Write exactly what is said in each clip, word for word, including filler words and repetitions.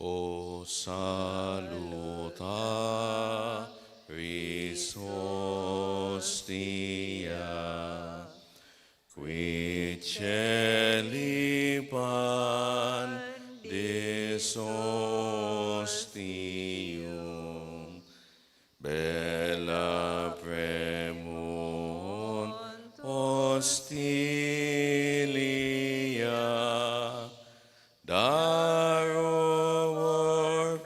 O saluta, Christus tia, qui celi pandis ostium, bella premunt hostilia, daror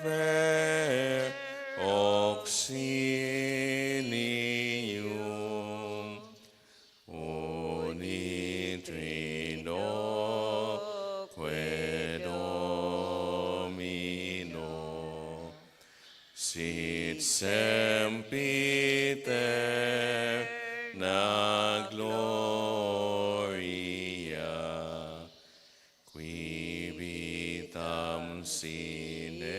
per auxilium unitridoque Domino, sit sempiter na gloria, qui vitam sine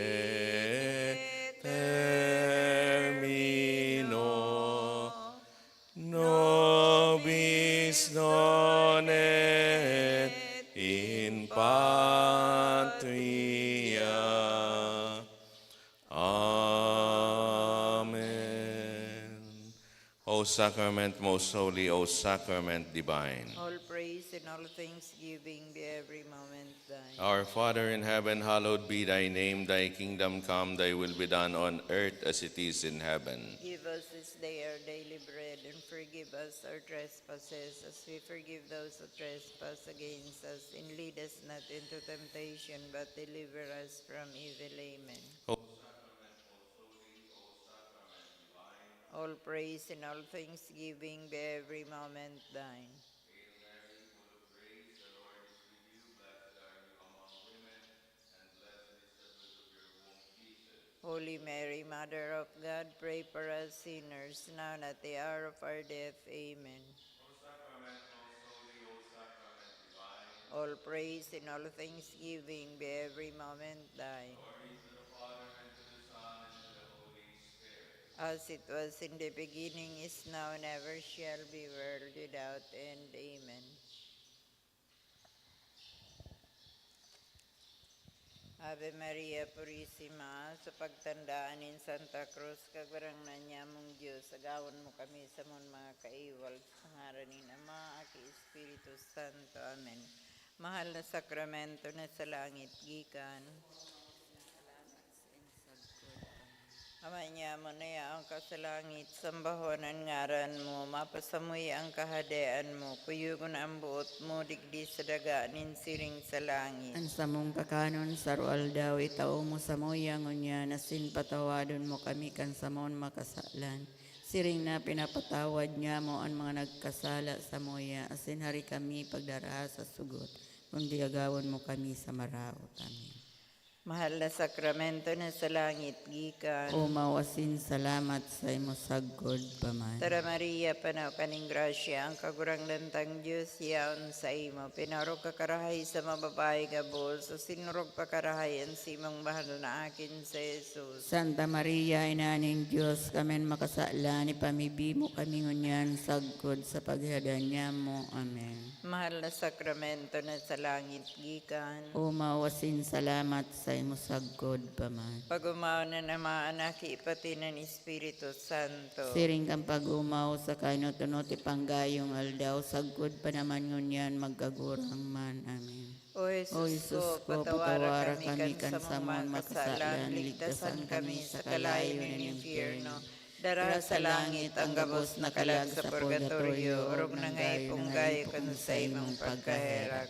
termino, nobis non et in patria. Amen. O sacrament most holy, O sacrament divine. All praise and all thanksgiving be every moment thine. Our Father in heaven, hallowed be thy name. Thy kingdom come, thy will be done on earth as it is in heaven. Give us this day our daily bread, and forgive us our trespasses, as we forgive those who trespass against us. And lead us not into temptation, but deliver us from evil. Amen. O All praise and all thanksgiving be every moment thine. Hail Mary, full of grace, the Lord is with you. Blessed are you among women, and blessed is the fruit of your womb, Jesus. Holy Mary, Mother of God, pray for us sinners, now and at the hour of our death. Amen. O sacrament most holy, O sacrament divine. All praise and all thanksgiving be every moment thine. Glory to the Father, and to the Son, and to the Holy Spirit. As it was in the beginning, is now, and ever shall be, world without end. Amen. Ave Maria Purisima, sa pagtandaan nin Santa Cruz, Kagurangnan nyamong Dios, agawon mo kami sa mga kaiwal, sa ngaran nin Ama, Aki, Espiritu Santo. Amen. Mahal na sakramento na sa langit gikan. Ama nyamo na yaon ka sa langit, sambahon an ngaran mo, mapasamuya an kahadean mo, kuyogon an boot mo digdi sa daga nin siring sa langit. An samong kakanon sa aroaldaw, itao mo samuya ngunyan, asin patawadon mo kami kan samong makasalan, siring na pinapatawad nyamo an mga nagkasala samuya, asin hari kami pagdaraha sa sugot, kundi agawon mo kami sa maraot. Amen. Mahal na sakramento na sa langit gikan. Omaw asin salamat sa imo sagkod pa man. Tara, Maria, pano ka nin grasya, ang Kagurangnan tang Dios yaon saimo. Pinaorog ka karahay sa mga babayi gabos, asin orog pa karahay an simong mahal na aki, si Jesus. Santa Maria, Ina nin Dios, kami an makasalan, ipamibi mo kami ngunyan sagkod sa paghadan nyamo. Amen. Mahal na sakramento na sa langit gikan. Omaw asin salamat sa imo sagkod pa man. Pag-omawon an Ama, an Aki, pati an Espiritu Santo. Siring kan pag-omaw sa kainot-unot ipang gayong aldaw, sagkod pa naman ngunyan magkagurang man. Amen. O Jesus, O Jesus ko, ko, patawara patawara kami kami kan kan samong samong makasalan, makasalan, ligtasan kami sa kalayo nin impyerno. Dara sa langit ang gabos na kalag sa purgatorio, orog na nga ipong gayo kan saimong pagkaherak.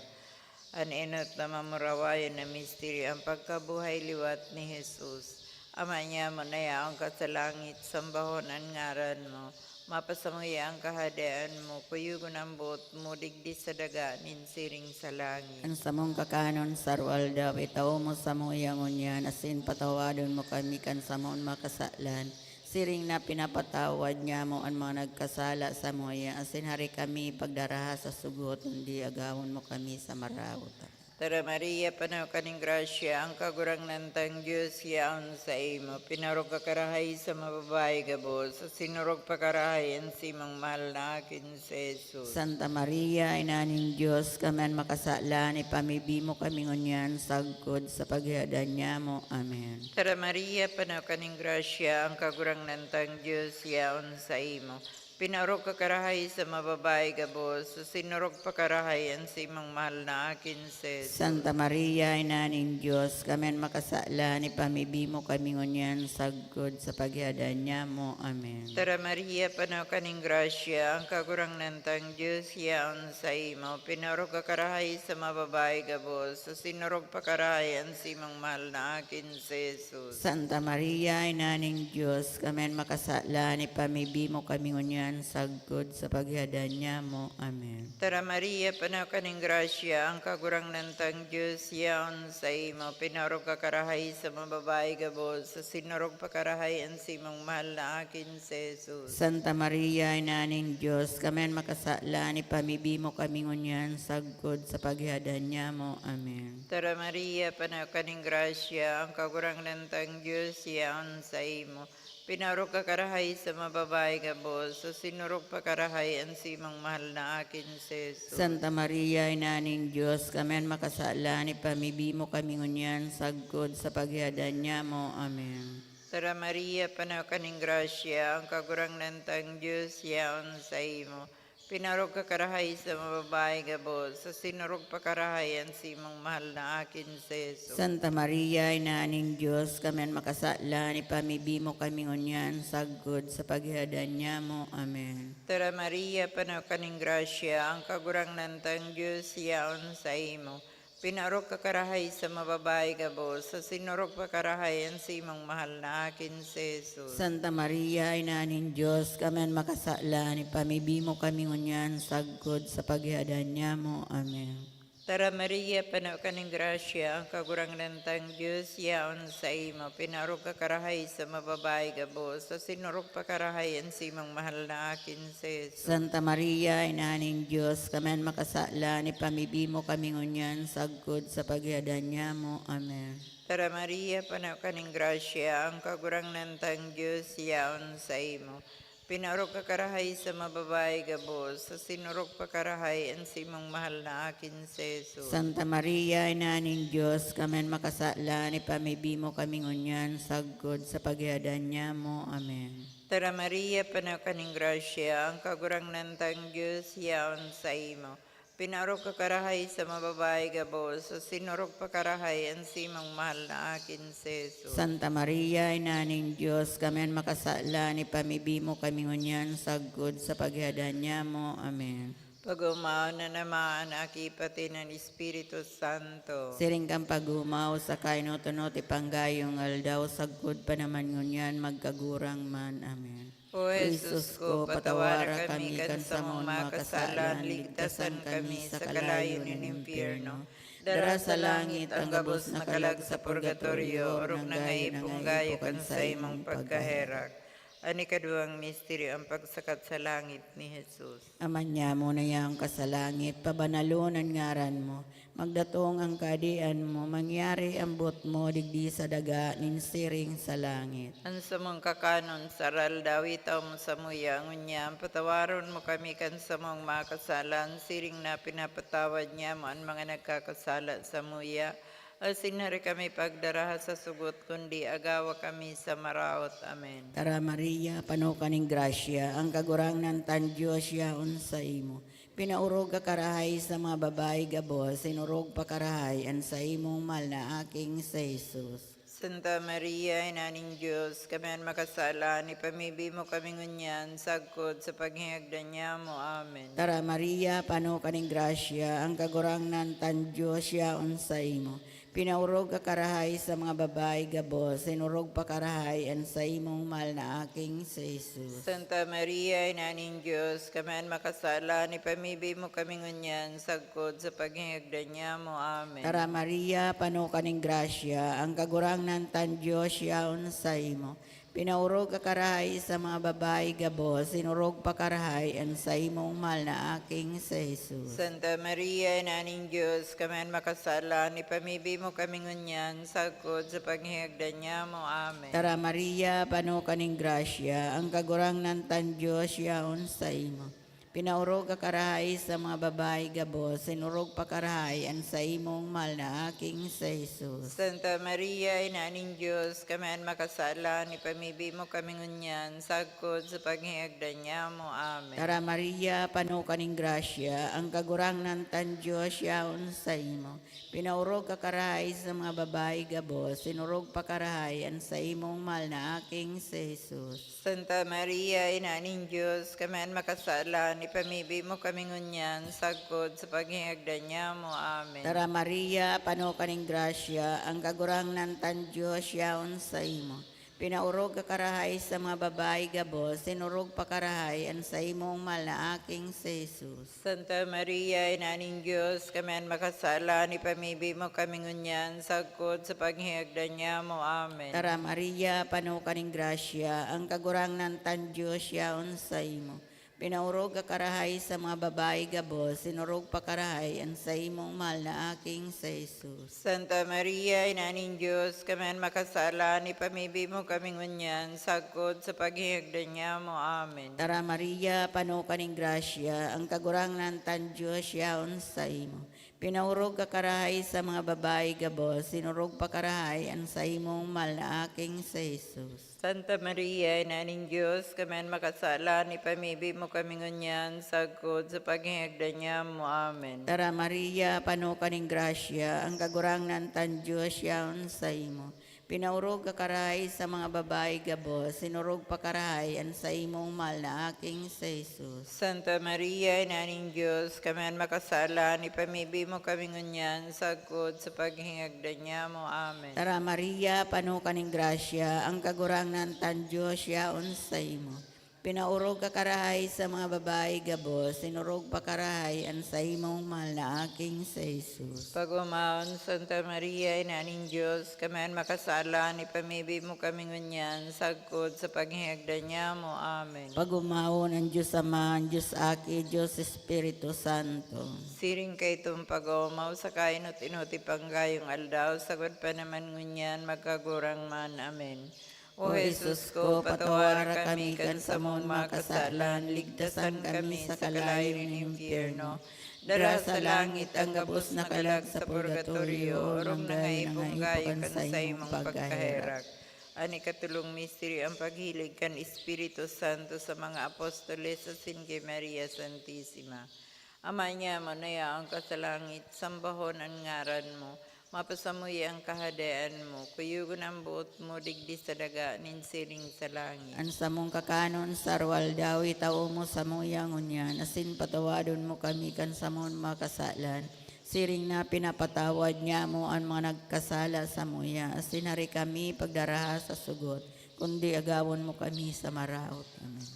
An enot na mamurawayon na misteryo, ang pagkabuhay liwat ni Jesus. Ama nyamo na yaon ka sa langit, sambahon an ngaran mo. Mapasamuya an kahadean mo, kuyogon an boot mo digdi sa daga nin siring sa langit. An samong kakanon sa aroaldaw, itao mo samuya ngunyan, asin patawadon mo kami kan samong makasalan, siring na pinapatawad nyamo an mga nagkasala samuya, asin hari kami pagdaraha sa sugot, kundi agawon mo kami sa maraot. Tara Maria, pano ka nin grasya, ang Kagurangnan tang Dios yaon saimo. Pinaorog ka karahay sa mga babayi gabos, asin orog pa karahay an simong mahal na aki na si Jesus. Santa Maria, Ina nin Dios, kami an makasalan, ipamibi mo kami ngunyan sagkod sa paghihadan nyamo. Amen. Tara Maria, pano ka nin grasya, ang Kagurangnan tang Dios yaon saimo. Pinaorog ka karahay sa mga babayi gabos, asin orog pa karahay an simong mahal na aki na si Jesus. Santa Maria, Ina nin Dios, kami an makasalan, ipamibi mo kami ngunyan sagkod sa paghihadan nyamo. Amen. Tara Maria, pano ka nin grasya, ang Kagurangnan tang Dios yaon saimo. Pinaorog ka karahay sa mga babayi gabos, asin orog pa karahay an simong mahal na aki na si Jesus. Santa Maria, Ina nin Dios, kami an makasalan, ipamibi mo kami ngunyan sagkod sa paghihadan nyamo. Amen. Tara Maria, pano ka nin grasya, ang Kagurangnan tang Dios yaon saimo. Pinaorog ka karahay sa mga babayi gabos, asin orog pa karahay an simong mahal na aki na si Jesus. Santa Maria, Ina nin Dios, kami an makasalan, ipamibi mo kami ngunyan sagkod sa paghihadan nyamo. Amen. Tara Maria, pano ka nin grasya, ang Kagurangnan tang Dios yaon saimo. Pinaorog ka karahay sa mga babayi gabos, asin orog pa karahay an simong mahal na aki na si Jesus. Santa Maria, Ina nin Dios, kami an makasalan, ipamibi mo kami ngunyan sagkod sa paghihadan nyamo. Amen. Tara Maria, pano ka nin grasya, ang Kagurangnan tang Dios yaon saimo. Pinaorog ka karahay sa mga babayi gabos, asin orog pa karahay an simong mahal na aki na si Jesus. Santa Maria, Ina nin Dios, kami an makasalan, ipamibi mo kami ngunyan sagkod sa paghihadan nyamo. Amen. Tara Maria, pano ka nin grasya, ang Kagurangnan tang Dios yaon saimo. Pinaorog ka karahay sa mga babayi gabos, asin orog pa karahay an simong mahal na aki na si Jesus. Santa Maria, Ina nin Dios, kami an makasalan, ipamibi mo kami ngunyan sagkod sa paghihadan nyamo. Amen. Tara Maria, pano ka nin grasya, ang Kagurangnan tang Dios yaon saimo. Pinaorog ka karahay sa mga babayi gabos, asin orog pa karahay an simong mahal na aki na si Jesus. Santa Maria, Ina nin Dios, kami an makasalan, ipamibi mo kami ngunyan sagkod sa paghihadan nyamo. Amen. Tara Maria, pano ka nin grasya, ang Kagurangnan tang Dios yaon saimo. Pinaorog ka karahay sa mga babayi gabos, asin orog pa karahay an simong mahal na aki na si Jesus. Santa Maria, Ina nin Dios, kami an makasalan, ipamibi mo kami ngunyan sagkod sa paghihadan nyamo. Amen. Tara Maria, pano ka nin grasya, ang Kagurangnan tang Dios yaon saimo. Pinaorog ka karahay sa mga babayi gabos, asin orog pa karahay an simong mahal na aki na si Jesus. Santa Maria, Ina nin Dios, kami an makasalan, ipamibi mo kami ngunyan sagkod sa paghihadan nyamo. Amen. Pag-omaon na naman an Aki, pati an Espiritu Santo. Siring kan pag-omaw sa kainot-unot, ipanggayo ngang aldaw, sagkod pa naman ngunyan, magkagurang man. Amen. O Jesus ko, patawara kami kan samong mga kasalan, ligtasan kami sa kalayo nin impyerno. Dara sa langit an gabos na kalag sa purgatorio, orog na ngani ipanggayo kan saimong pagkaherak. An ikaduwang misteryo, an pagsakat sa langit ni Jesus. Ama nyamo na yaon ka sa langit, pabanalon an ngaran mo. Magdatong an kahadean mo, mangyari an boot mo digdi sa daga nin siring sa langit. An samong kakanon sa aroaldaw, itao mo samuya ngunyan, patawaron mo kami kan samong mga kasalan, siring na pinapatawad nyamo an mga nagkakasala samuya. Asin hari kami pagdaraha sa sugot, kundi agawa kami sa maraot. Amen. Tara Maria, pano ka nin grasya, ang Kagurangnan tang Dios yaon saimo. Pinaorog ka karahay sa mga babayi gabos, asin orog pa karahay an saimong mahal na Aking si Jesus. Santa Maria, Ina nin Dios, kami an makasalan, ipamibi mo kami ngunyan, sagkod sa paghingagdan nyamo. Amen. Tara Maria, pano ka nin grasya, ang Kagurangnan tang Dios yaon saimo. Pinaorog ka karahay sa mga babayi gabos, asin orog pa karahay an saimong mahal na Aking si Jesus. Santa Maria, Ina nin Dios, kami an makasalan, ipamibi mo kami ngunyan, sagkod sa paghingagdan nyamo. Amen. Tara Maria, pano ka nin grasya, ang Kagurangnan tang Dios yaon saimo. Pinaorog ka karahay sa mga babayi gabos, sinorog pa karahay an saimong mahal na aking si Jesus. Santa Maria, Ina nin Dios, kami an makasala, ipamibi mo kami ngunyan, sagkod sa paghingagdan nyamo. Amen. Tara Maria, pano ka nin grasya, ang Kagurangnan tan Dios yaon saimo. Pinaorog ka karahay sa mga babayi gabos, sinorog pa karahay an saimong mahal na aking si Jesus. Santa Maria, Ina nin Dios, kami an makasala, ipamibi mo kami ngunyan, sagkod sa paghingagdan nyamo. Amen. Tara Maria, pano ka nin grasya, ang Kagurangnan tan Dios yaon saimo. Pinaorog ka karahay sa mga babayi gabos, sinorog pa karahay an saimong mahal na aking si Jesus. Santa Maria, Ina nin Dios, kami an makasala, ipamibi mo kami ngunyan, sagkod sa paghingagdan nyamo. Amen. Tara Maria, pano ka nin grasya, ang Kagurangnan tan Dios yaon saimo. Pinaorog ka karahay sa mga babayi gabos, sinorog pa karahay an saimong mahal na aking si Jesus. Santa Maria, Ina nin Dios, kami an makasala, ipamibi mo kami ngunyan, sagkod sa paghingagdan nyamo. Amen. Tara Maria, pano ka nin grasya, ang Kagurangnan tan Dios yaon saimo. Pinaorog ka karahay sa mga babayi gabos, sinorog pa karahay an saimong mahal na aking si Jesus. Santa Maria, Ina nin Dios, kami an makasala, ipamibi mo kami ngunyan, sagkod sa paghingagdan nyamo. Amen. Tara Maria, pano ka nin grasya, ang Kagurangnan tan Dios yaon saimo. Pinaorog ka karahay sa mga babayi gabos, sinorog pa karahay an saimong mahal na aking si Jesus. Santa Maria, Ina nin Dios, kami an makasala, ipamibi mo kami ngunyan, sagkod sa paghingagdan nyamo. Amen. Tara Maria, pano ka nin grasya, ang Kagurangnan tan Dios yaon saimo. Pinaorog ka karahay sa mga babayi gabos, sinorog pa karahay an saimong mahal na aking si Jesus. Santa Maria, Ina nin Dios, kami an makasala, ipamibi mo kami ngunyan, sagkod sa paghingagdan nyamo. Amen. Tara Maria, pano ka nin grasya, ang Kagurangnan tan Dios yaon saimo. Pinaorog ka karahay sa mga babayi gabos, sinorog pa karahay an saimong mahal na aking si Jesus. Pag-omawon, Santa Maria, Ina nin Dios, kami an makasala, ipamibi mo kami ngunyan, sagkod sa paghingagdan nyamo. Amen. Pag-omawon an Dios Ama, an Dios Aki, Dios Espiritu Santo. Siring kaitong pag-oomaw sa kainot-inoti panggayong aldaw, sagkod pa naman ngunyan, magkagurang man. Amen. O Jesus ko, patawara kami kan samong mga kasalan, ligtasan kami sa kalayo nin impyerno. Dara sa langit ang gabos na kalag sa purgatorio, orog na nga ipong gayo kan saimong pagkaherak. An ikatulong misteryo, ang paghilig kan Espiritu Santo sa mga apostoles asin ki Maria Santisima. Ama nyamo na yaon ka sa langit, sambahon an ngaran mo. Mapasamuya an Kahadean mo, kuyogon an boot mo digdi sa daga nin siring sa langit. An samong kakanon sa aroaldaw itao mo samuya ngunyan, asin patawadon mo kami kan samong mga kasalan, siring na pinapatawad nyamo an mga nagkasala samuya, asin hari kami pagdaraha sa sugot, kundi agawon mo kami sa maraot. Amen.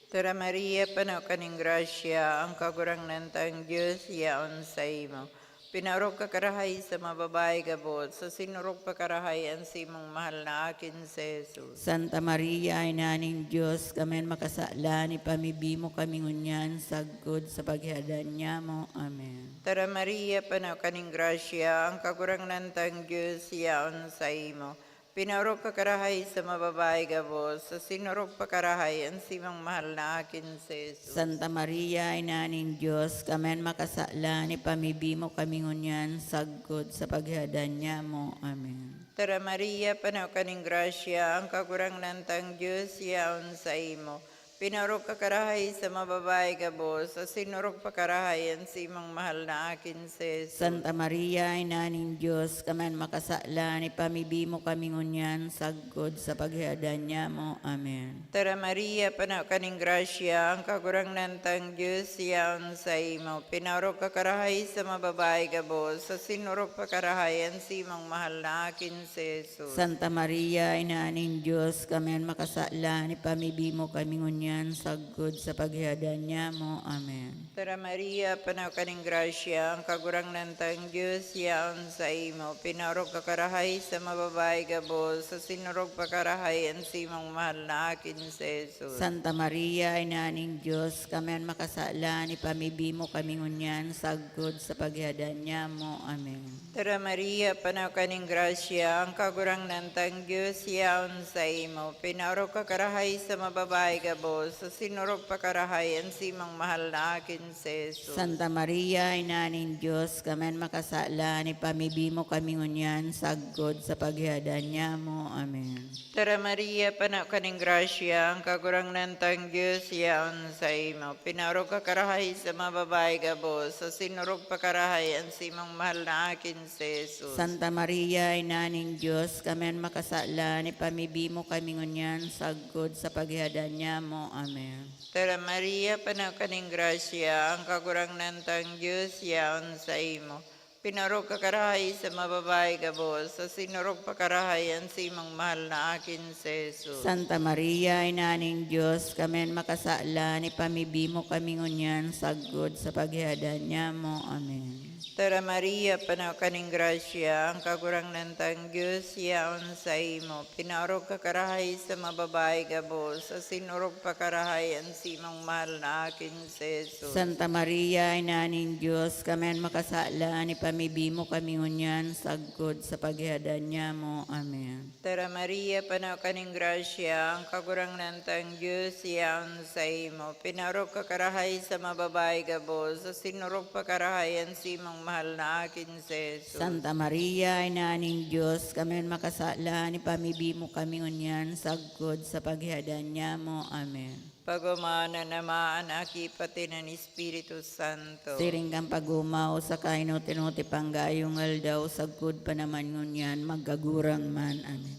Tara Maria, pano ka nin grasya, ang Kagurangnan tang Dios yaon saimo. Pinaorog ka karahay sa mga babayi gabos, asin orog pa karahay an simong mahal na akin si Jesus. Santa Maria, Ina nin Dios, kami an makasalan, ipamibi mo kami ngunyan sagkod sa paghihadan nyamo. Amen. Tara Maria, pano ka nin grasya, ang Kagurangnan tang Dios yaon saimo. Pinaorog ka karahay sa mga babayi gabos, asin orog pa karahay an simong mahal na akin si Jesus. Santa Maria, Ina nin Dios, kami an makasalan, ipamibi mo kami ngunyan sagkod sa paghihadan nyamo. Amen. Tara Maria, pano ka nin grasya, ang Kagurangnan tang Dios yaon saimo. Pinaorog ka karahay sa mga babayi gabos, asin orog pa karahay an simong mahal na akin si Jesus. Santa Maria, Ina nin Dios, kami an makasalan, ipamibi mo kami ngunyan sagkod sa paghihadan nyamo. Amen. Tara Maria, pano ka nin grasya, ang Kagurangnan tang Dios yaon saimo. Pinaorog ka karahay sa mga babayi gabos, asin orog pa karahay an simong mahal na akin si Jesus. Santa Maria, Ina nin Dios, kami an makasalan, ipamibi mo kami ngunyan sagkod sa paghihadan niamo. Amen. Tara Maria, panaw ka ning grasya, ang Kagurangnan tang Dios yaon saimo. Pinaorog ka karahay sa mga babayi gabos, asin orog pa karahay an simong mahal na akin si Jesus. Santa Maria, Ina ning Dios, kami an makasalan, ipamibi mo kami ngunyan sagkod sa paghihadan niamo. Amen. Tara Maria, panaw ka ning grasya, ang Kagurangnan tang Dios yaon saimo. Pinaorog ka karahay sa mga babayi gabos, asin orog pa karahay an simong mahal na akin si Jesus. Santa Maria, Ina nin Dios, kami an makasalan, ipamibi mo kami ngunyan sagkod sa paghihadan niamo. Amen. Tara Maria, panaw ka ning grasya, ang Kagurangnan tang Dios yaon saimo. Pinaorog ka karahay sa mga babayi gabos, asin orog pa karahay an simong mahal na akin si Jesus. Santa Maria, Ina nin Dios, kami an makasalan, ipamibi mo kami ngunyan sagkod sa paghihadan niamo. Amen. Tara Maria, panaw ka ning grasya, ang Kagurangnan tang Dios yaon saimo. Pinaorog ka karahay sa mga babayi gabos, asin orog pa karahay an simong mahal na akin si Jesus. Santa Maria, Ina nin Dios, kami an makasalan, ipamibi mo kami ngunyan sagkod sa paghihadan niamo. Amen. Tara Maria, panaw ka ning grasya, ang Kagurangnan tang Dios yaon saimo. Pinaorog ka karahay sa mga babayi gabos, asin orog pa karahay an simong mahal na akin si Jesus. Santa Maria, Ina nin Dios, kami an makasalan, ipamibi mo kami ngunyan sagkod sa paghihadan niamo. Amen. Tara Maria, panaw ka ning grasya, ang Kagurangnan tang Dios yaon saimo. Pinaorog ka karahay sa mga babayi gabos, asin orog pa karahay an simong mahal na akin si Jesus. Santa Maria, Ina nin Dios, kami an makasalan, ipamibi mo kami ngunyan sagkod sa paghihadan niamo. Amen. Pag-omaw na naman an Aki pati an Espiritu Santo. Siring kan pag-omaw sa kainot-inot pang gayong aldaw, sagkod pa naman ngunyan, magkagurang man. Amen.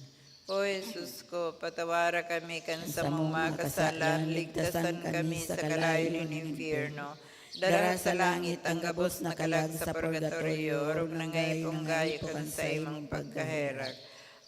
O Jesus ko, patawara kami kan samong mga kasalan, ligtasan kami sa kalayo nin impyerno. Dara sa langit ang gabos na kalag sa purgatorio, orog na gayong gayo kan saimong pagkaherak.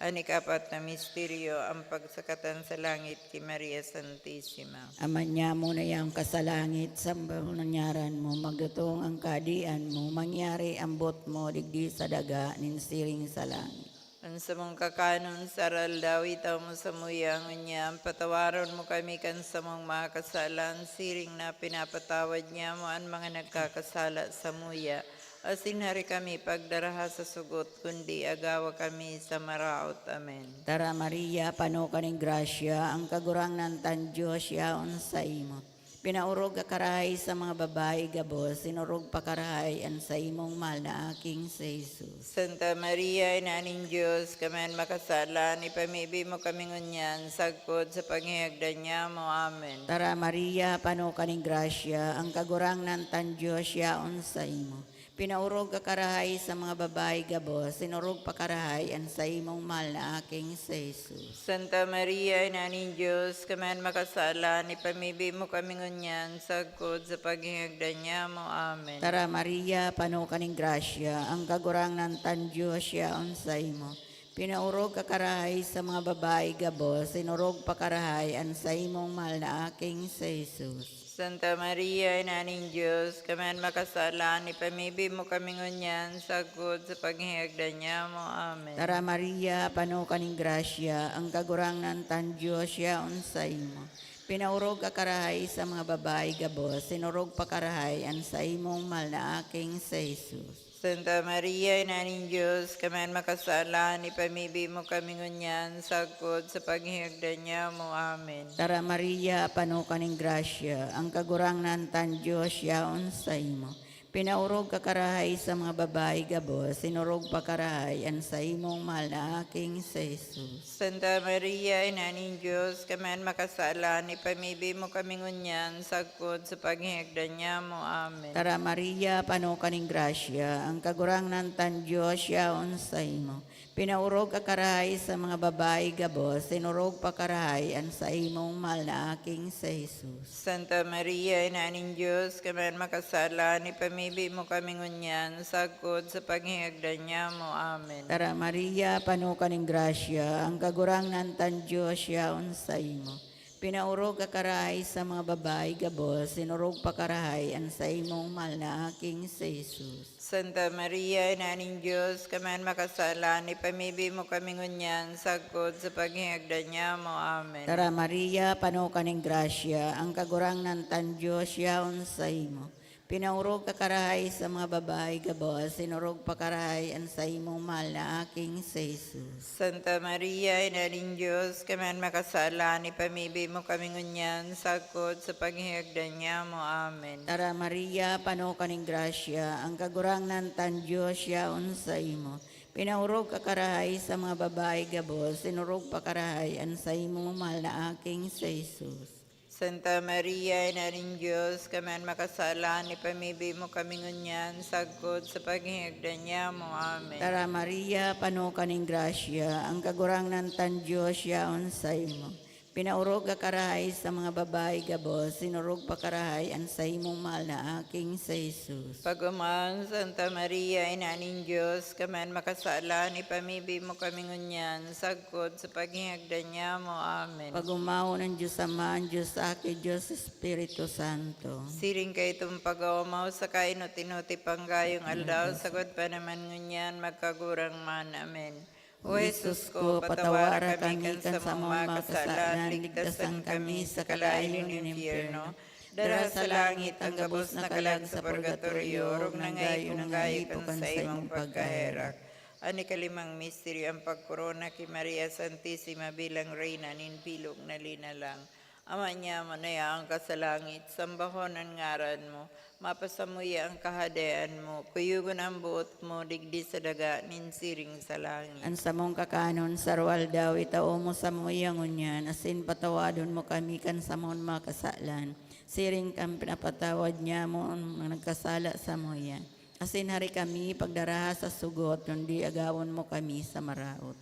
An ikapat na misteryo, ang pagsakatan sa langit ki Maria Santisima. Ama niamo na yaon ka sa langit, sambaon an ngaran mo, magdatong ang kahadean mo, mangyari ang boot mo digdi sa daga nin siring sa langit. An samong kakanon sa aroaldaw, itao mo samuya ngunyan, patawaron mo kami kan samong mga kasalan, siring na pinapatawad niamo an mga nagkakasala samuya. Asin hari kami pagdaraha sa sugot, kundi agawa kami sa maraot. Amen. Tara, Maria, pano ka nin grasya, ang Kagurangnan tang Dios yaon saimo. Pinaorog ka karahay sa mga babayi gabos, sinorog pa karahay an saimong mahal na Aking si Jesus. Santa Maria, Ina nin Dios, kami an makasalan, ipamibi mo kami ngunyan, sagkod sa paghihagdan niamo. Amen. Tara, Maria, pano ka nin grasya, ang Kagurangnan tang Dios yaon saimo. Pinaorog ka karahay sa mga babayi gabos, sinorog pa karahay an saimong mahal na Aking si Jesus. Santa Maria, Ina nin Dios, kami an makasalan, ipamibi mo kami ngunyan, sagkod sa paghihagdan niamo. Amen. Tara, Maria, pano ka nin grasya, ang Kagurangnan tang Dios yaon saimo. Pinaorog ka karahay sa mga babayi gabos, sinorog pa karahay an saimong mahal na Aking si Jesus. Santa Maria, Ina nin Dios, kami an makasalan, ipamibi mo kami ngunyan, sagkod sa paghihagdan niamo. Amen. Tara, Maria, pano ka nin grasya, ang Kagurangnan tang Dios yaon saimo. Pinaorog ka karahay sa mga babayi gabos, sinorog pa karahay an saimong mahal na Aking si Jesus. Santa Maria, Ina nin Dios, kami an makasalan, ipamibi mo kami ngunyan, sagkod sa paghihagdan niamo. Amen. Tara, Maria, pano ka nin grasya, ang Kagurangnan tang Dios yaon saimo. Pinaorog ka karahay sa mga babayi gabos, sinorog pa karahay an saimong mahal na Aking si Jesus. Santa Maria, Ina nin Dios, kami an makasalan, ipamibi mo kami ngunyan, sagkod sa paghihagdan niamo. Amen. Tara, Maria, pano ka nin grasya, ang Kagurangnan tang Dios yaon saimo. Pinaorog ka karahay sa mga babayi gabos, sinorog pa karahay an saimong mahal na Aking si Jesus. Santa Maria, Ina nin Dios, kami an makasalan, ipamibi mo kami ngunyan, sagkod sa paghihagdan niamo. Amen. Tara, Maria, pano ka nin grasya, ang Kagurangnan tang Dios yaon saimo. Pinaorog ka karahay sa mga babayi gabos, sinorog pa karahay an saimong mahal na aking si Jesus. Santa Maria, Ina nin Dios, kami an makasala, ipamibi mo kami ngunyan, sagkod sa paghingagdan niamo. Amen. Tara, Maria, pano ka ning grasya, ang Kagurangnan tan Dios yaon saimo. Pinaorog ka karahay sa mga babayi gabos, sinorog pa karahay an saimong mahal na aking si Jesus. Santa Maria, Ina nin Dios, kami an makasala, ipamibi mo kami ngunyan, sagkod sa paghingagdan niamo. Amen. Tara, Maria, pano ka ning grasya, ang Kagurangnan tan Dios yaon saimo. Pinaorog ka karahay sa mga babayi gabos, sinorog pa karahay an saimong mahal na aking si Jesus. Santa Maria, Ina nin Dios, kami an makasala, ipamibi mo kami ngunyan, sagkod sa paghingagdan niamo. Amen. Tara, Maria, pano ka ning grasya, ang Kagurangnan tan Dios yaon saimo. Pinaorog ka karahay sa mga babayi gabos, sinorog pa karahay an saimong mahal na aking si Jesus. Pag-omawon, Santa Maria, Ina nin Dios, kami an makasala, ipamibi mo kami ngunyan, sagkod sa paghingagdan niamo. Amen. Pag-omawon an Dios Ama, an Dios Aki, Dios Espiritu Santo. Siring kaitong pag-oomaw sa kainot-inoti panggayong aldaw, sagkod pa naman ngunyan, magkagurang man. Amen. O Jesus ko, patawara kami kan samong mga kasalan, ligtasan kami sa kalayo nin impyerno. Dara sa langit an gabos na kalag sa purgatorio, orog na ngani kun gayo kan saimong pagkaherak. An ikalimang misteryo, an pagkorona ki Maria Santisima bilang Reyna nin bilog na linalang. Ama niamo na yaon ka sa langit, sambahon an ngaran mo. Mapasamuya an Kahadean mo. Kuyogon an boot mo digdi sa daga nin siring sa langit. An samong kakanon sa aroaldaw itao mo samuya ngunyan, asin patawadon mo kami kan samong mga kasalan, siring kan pinapatawad niamo an mga nagkasala samuya. Asin hari kami pagdaraha sa sugot, kundi agawon mo kami sa maraot.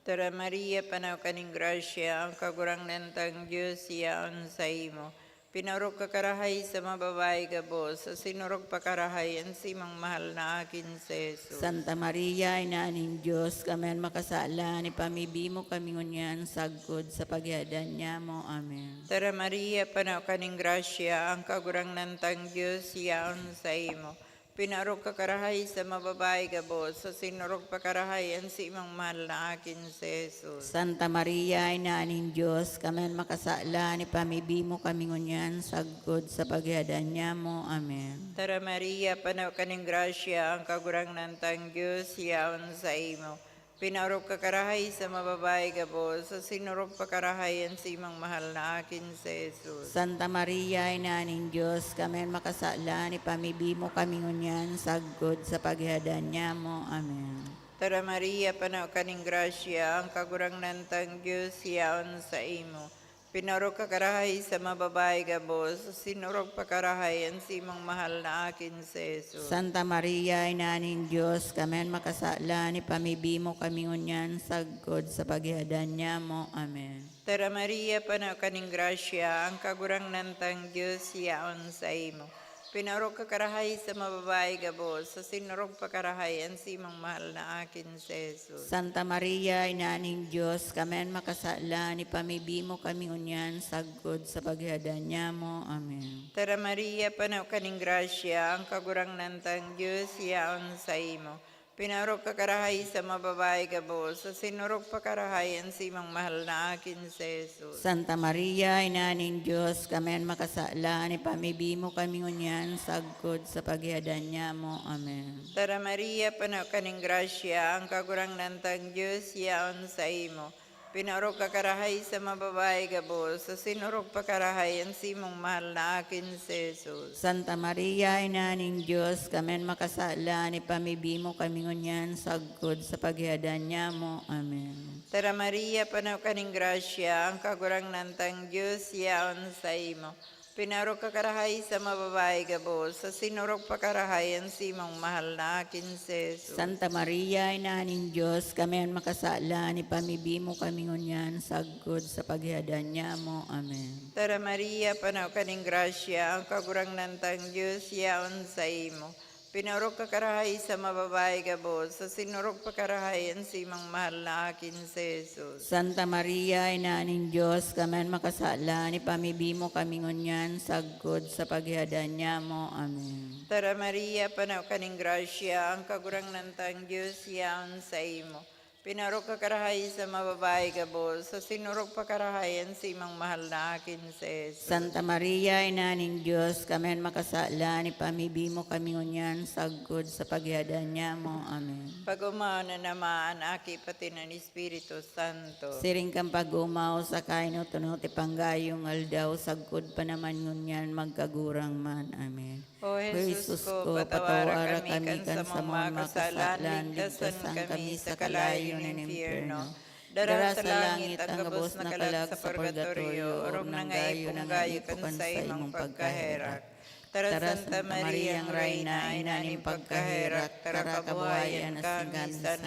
Tara, Maria, pano ka nin grasya, ang Kagurangnan tang Dios yaon saimo. Pinaorog ka karahay sa mga babayi gabos, asin orog pa karahay an saimong mahal na akin si Jesus. Santa Maria, Ina nin Dios, kami an makasalan, ipamibi mo kami ngunyan sagkod sa paghihadan niamo. Amen. Tara, Maria, pano ka nin grasya, ang Kagurangnan tang Dios yaon saimo. Pinaorog ka karahay sa mga babayi gabos, asin orog pa karahay an saimong mahal na akin si Jesus. Santa Maria, Ina nin Dios, kami an makasalan, ipamibi mo kami ngunyan sagkod sa paghihadan niamo. Amen. Tara, Maria, pano ka nin grasya, ang Kagurangnan tang Dios yaon saimo. Pinaorog ka karahay sa mga babayi gabos, asin orog pa karahay an saimong mahal na akin si Jesus. Santa Maria, Ina nin Dios, kami an makasalan, ipamibi mo kami ngunyan sagkod sa paghihadan niamo. Amen. Tara, Maria, pano ka nin grasya, ang Kagurangnan tang Dios yaon saimo. Pinaorog ka karahay sa mga babayi gabos, asin orog pa karahay an saimong mahal na akin si Jesus. Santa Maria, Ina nin Dios, kami an makasalan, ipamibi mo kami ngunyan sagkod sa paghihadan niamo. Amen. Tara, Maria, pano ka nin grasya, ang Kagurangnan tang Dios yaon saimo. Pinaorog ka karahay sa mga babayi gabos, asin orog pa karahay an saimong mahal na akin si Jesus. Santa Maria, Ina nin Dios, kami an makasalan, ipamibi mo kami ngunyan sagkod sa paghihadan niamo. Amen. Tara, Maria, pano ka nin grasya, ang Kagurangnan tang Dios yaon saimo. Pinaorog ka karahay sa mga babayi gabos, asin orog pa karahay an saimong mahal na akin si Jesus. Santa Maria, Ina nin Dios, kami an makasalan, ipamibi mo kami ngunyan sagkod sa paghihadan niamo. Amen. Tara, Maria, pano ka nin grasya, ang Kagurangnan tang Dios yaon saimo. Pinaorog ka karahay sa mga babayi gabos, asin orog pa karahay an saimong mahal na akin si Jesus. Santa Maria, Ina nin Dios, kami an makasalan, ipamibi mo kami ngunyan sagkod sa paghihadan niamo. Amen. Tara, Maria, pano ka nin grasya, ang Kagurangnan tang Dios yaon saimo. Pinaorog ka karahay sa mga babayi gabos, asin orog pa karahay an saimong mahal na akin si Jesus. Santa Maria, Ina nin Dios, kami an makasalan, ipamibi mo kami ngunyan sagkod sa paghihadan niamo. Amen. Tara, Maria, pano ka nin grasya, ang Kagurangnan tang Dios yaon saimo. Pinorog ka karahay sa mababae gabos, sa sinorog pa karahay an simang mahal na akin si Jesus. Santa Maria, Ina nin Dios, kami an makasalan, ipamibi mo kami ngunyan, sagkod sa paghihadan nyamo. Amen. Tara Maria, pano ka nin grasya, ang Kagurangnan tang Dios yaon saimo. Pinorog ka karahay sa mababae gabos, sa sinorog pa karahay an simang mahal na akin si Jesus. Santa Maria, Ina nin Dios, kami an makasalan, ipamibi mo kami ngunyan, sagkod sa paghihadan nyamo. Amen. Pag-omaw na naman an Aki pati an Espiritu Santo. Siring kan pag-omaw sa kainot-unot, ipanggayong aldaw, sagkod pa naman ngunyan, magkagurang man. Amen. O Jesus ko, patawara kami kan samong mga kasalan, ligtasan kami sa kalayo nin impyerno. Dara sa langit an gabos na kalag sa purgatorio, orog na ngani punggayo kan saimong pagkaherak. Tara, Santa Mariang Reyna, Ina nin pagkaherak, tara kabuhayan asin kamisan,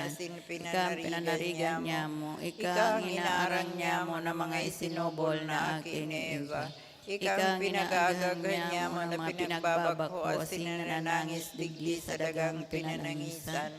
ika an pinanarigan nyamo, ika an inaaran nyamo na mga isinubol na aki ni Eva. Ika an pinag-aagaghan nyamo na pinagbabakho asin nananangis digdi sa dagang pinanangisan.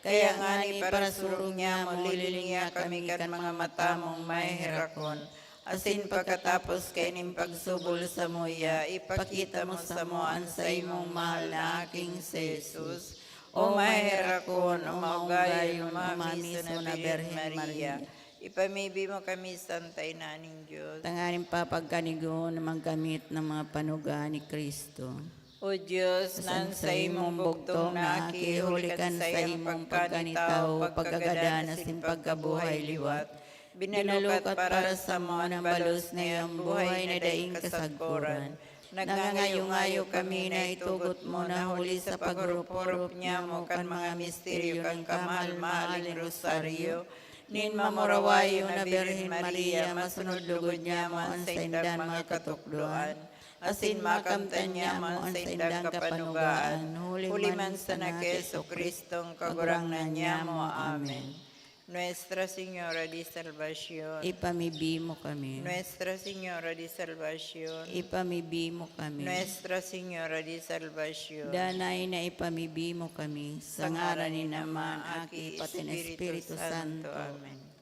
Kaya ngani, parasurong nyamo, lilingia kami kan mga mata mong maheherakon, asin pagkatapos kaining pagsubol samuya, ipakita mo samo an saimong mahal na aking si Jesus. O maheherakon, o maugayon, o mamiso na Birhen Maria, ipamibi mo kami, Santa Ina nin Dios, tanganing papagkanigoon na magkamit ng mga panuga ni Cristo. O Dios, na an saimong bugtong na aki, huli kan saimong pagkanitawo, pagkagadan asin pagkabuhay liwat, binalukat para samo an balos na iyang buhay na daing kasagkoran. Nagngangayo-ngayo kami na itugot mo na huli sa paghurup-hurup nyamo kan mga misteryo kan kamahal-mahaling Rosaryo, nin mamurawayon na Birhen Maria, masunod lugod nyamo an saindang mga katukdoan, asin makamtan nyamo an saindang kapanugaan, huli man sana ki Jesu-Cristong Kagurangnan nyamo. Amen. Nuestra Señora de Salvacion, ipamibi mo kami. Nuestra Señora de Salvacion, ipamibi mo kami. Nuestra Señora de Salvacion, danay na ipamibi mo kami. Sa ngaran nin Ama, Aki, pati nin Espiritu Santo. Amen.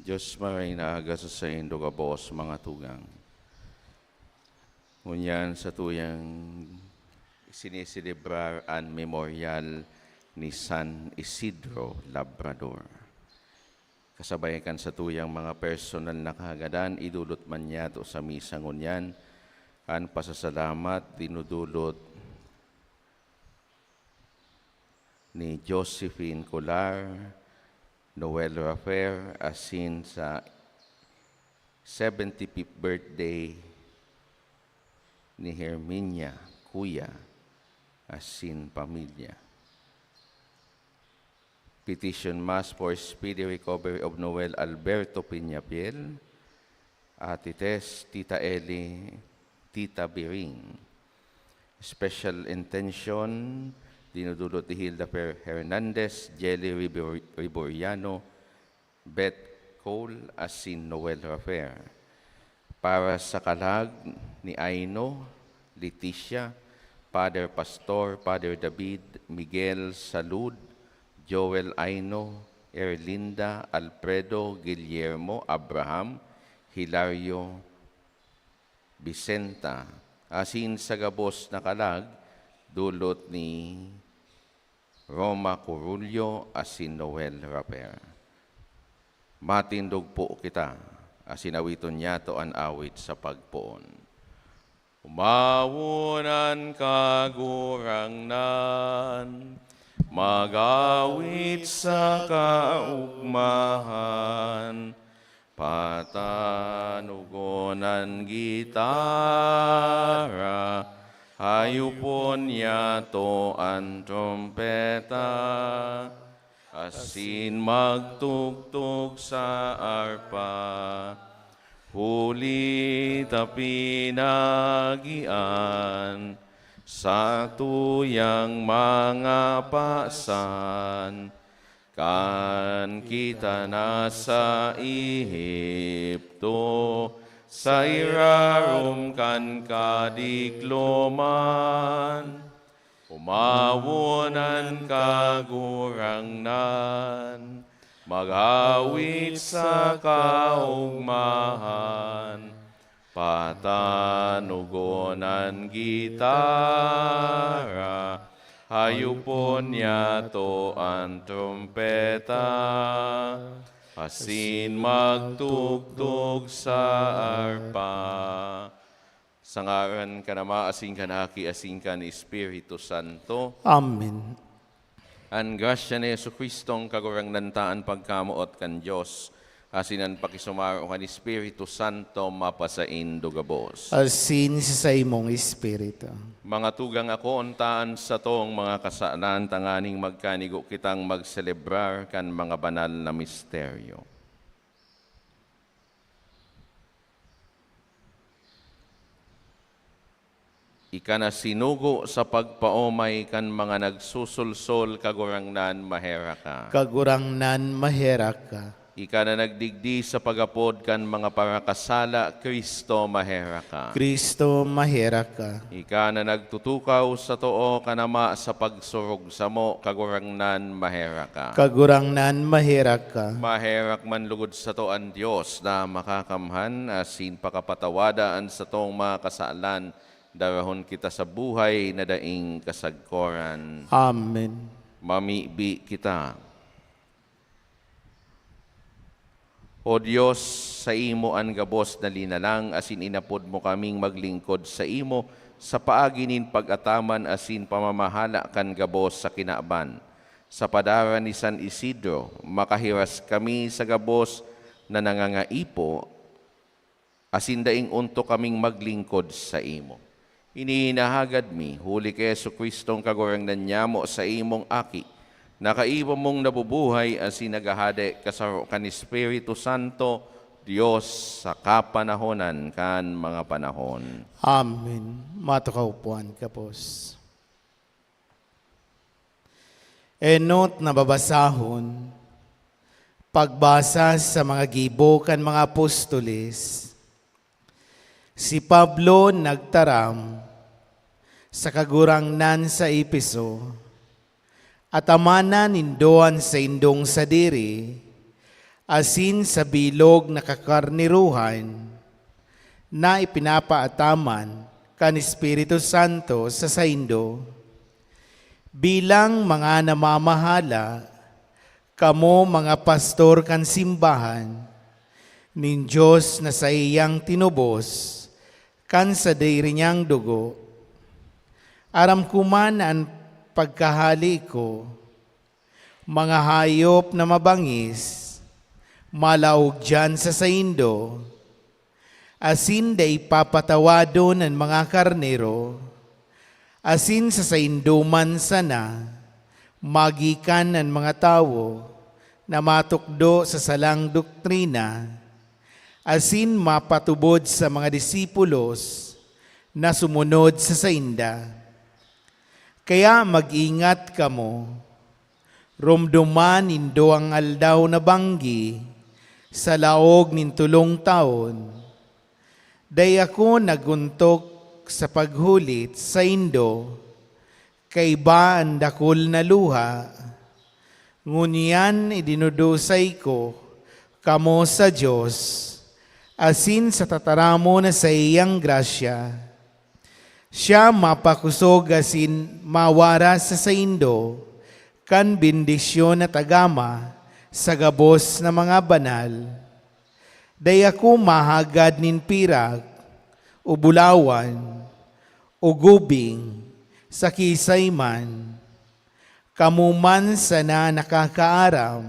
Diyos maray na aga sa saindo gabos, mga tugang. Ngunyan sa tuyang siniselebrar an memoryal ni San Isidro Labrador. Kasabay kan sa tuyang mga personal na kahagadan, idulot man niyato sa misa ngunyan an pasasalamat dinudulot ni Josephine Colar, Noel Rafer, asin sa seventy-fifth birthday ni Herminia, kuya, asin pamilya. Petition Mass for speedy recovery of Noel Alberto Peñafiel, Ate Tess, Tita Eli, Tita Biring. Special intention, dinudulot ni Hilda Fer Hernandez, Jelly Ribor-, Riboriano, Beth Cole, asin Noel Rafer. Para sa kalag ni Aino, Leticia, Father Pastor, Father David, Miguel, Salud, Joel Aino, Erlinda, Alfredo, Guillermo, Abraham, Hilario, Vicenta, asin sa gabos na kalag, dulot ni Roma Corullo asin Noel Raper. Matindog po kita, asin awiton niyato an awit sa pagpoon. Umawon an Kagurangnan, mag-awit sa kaugmahan, patanogon an gitara, hayopon niyato an trompeta, asin magtugtog sa arpa, huli ta pinagian sa tuyang mga pasan, kan kita nasa Ehipto, sa irarom kan kadikloman. Umawon an Kagurangnan, mag-awit sa kaogmahan, patanogon an gitara, hayopon niyato an trompeta, asin magtugtog sa arpa. Sa ngaran kan Ama, asin kan Aki, asin kan Espiritu Santo. Amen. An grasya ni Jesu-Cristong Kagurangnan ta, an pagkamoot kan Dios, asin an pakisumaro kan Espiritu Santo mapasaindo gabos. Asin sa saimong espiritu. Mga tugang, akoon ta an satong mga kasalan tanganing magkanigo kitang magselebrar kan mga banal na misteryo. Ika na sinugo sa pagpaomay kan mga nagsusulsol, Kagurangnan, maherak ka. Kagurangnan, maherak ka. Ika na nagdigdi sa pag-apod kan mga parakasala, Cristo, maherak ka. Cristo, maherak ka. Ika na nagtutukaw sa too kan Ama sa pagsurog samo, Kagurangnan, maherak ka. Kagurangnan, maherak ka. Maherak man lugod sato an Dios na makakamhan, asin pakapatawada an satong mga kasalan, darahon kita sa buhay na daing kasagkoran. Amen. Mamibi kita. O Dios, saimo an gabos na linalang, asin inapod mo kaming maglingkod saimo sa paagi nin pag-ataman asin pamamahala kan gabos sa kinaban. Sa padara ni San Isidro, makahiras kami sa gabos na nangangaipo, asin daing ontok kaming maglingkod saimo. Ini hinahagad mi, huli ki Jesu-Cristong Kagurangnan nyamo, saimong Aki, na kaiba mong nabubuhay asin naghahade kasaro kan Espiritu Santo, Dios, sa kapanahonan kan mga panahon. Amen. Matukaw po an kapos. Enot na babasahon, pagbasa sa mga gibo kan mga apostoles. Si Pablo nagtaram sa Kagurangnan sa Efeso, "Atamanan nindo an saindong sadiri, asin sa bilog na kakarnerohan na ipinapaataman kan Espiritu Santo sa saindo. Bilang mga namamahala, kamo mga pastor kan simbahan nin Dios na saiyang tinubos kan sadiri niyang dugo. Aram ko man an pagkahale ko, mga hayop na mabangis, malaog diyan sa saindo, asin dai papatawadon an mga karnero, asin sa saindo man sana magikan an mga tawo na matukdo sa salang doktrina, asin mapatubod sa mga disipulos na sumunod sa sainda. Kaya mag-ingat kamo. Romdoman nindo an aldaw na banggi sa laog nin tolong taon. Dai ako nag-ontok sa paghulit saindo, kaiba an dakul na luha. Ngunyan idinudusay ko kamo sa Dios asin sa tataramon na saiyang grasya. Siya mapakosog asin mawaras sa saindo kan bendisyon na tagama sa gabos na mga banal. Dai ako mahagad nin pirak, o bulawan, o gubing, sa kiisay man. Kamo man sana nakakaaram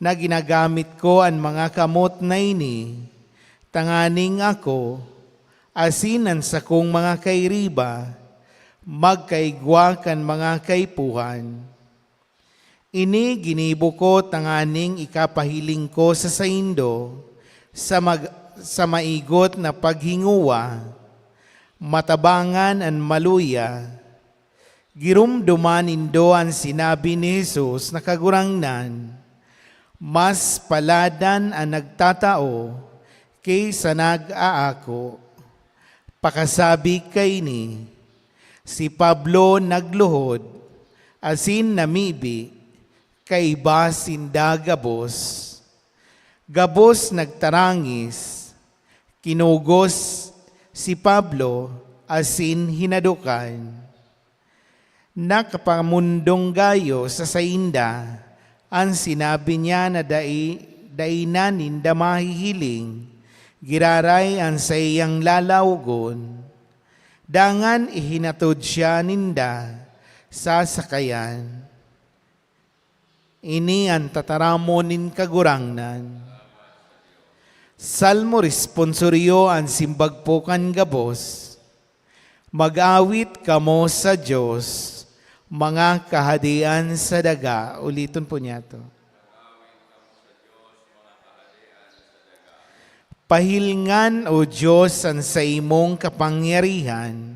na ginagamit ko an mga kamot na ini tanganing ako asin an sakong mga kairiba magkaigwa kan mga kaipuhan. Ini ginibo ko tanganing ikapahiling ko sa saindo sa mag-, sa maigot na paghingowa, matabangan an maluya, giromdoman nindo an sinabi ni Jesus na Kagurangnan, "Mas paladan an nagtatao ki sa nag-aako." Pakasabi kaini, si Pablo nagluhod asin namibi kaiba sinda gabos. Gabos nagtarangis, kinugos si Pablo asin hinadokan. Nakapamundong gayo sa sainda an sinabi niya na dai, dai na ninda mahihiling, giraray an saiyang lalawogon. Dangan ihinatod siya ninda sa sakayan. Ini an tataramon nin Kagurangnan. Salmo responsorio an simbag po kan gabos. Mag-awit kamo sa Dios, mga kahadean sa daga. Uliton po niya to. Pahilingan, O Dios, an saimong kapangyarihan,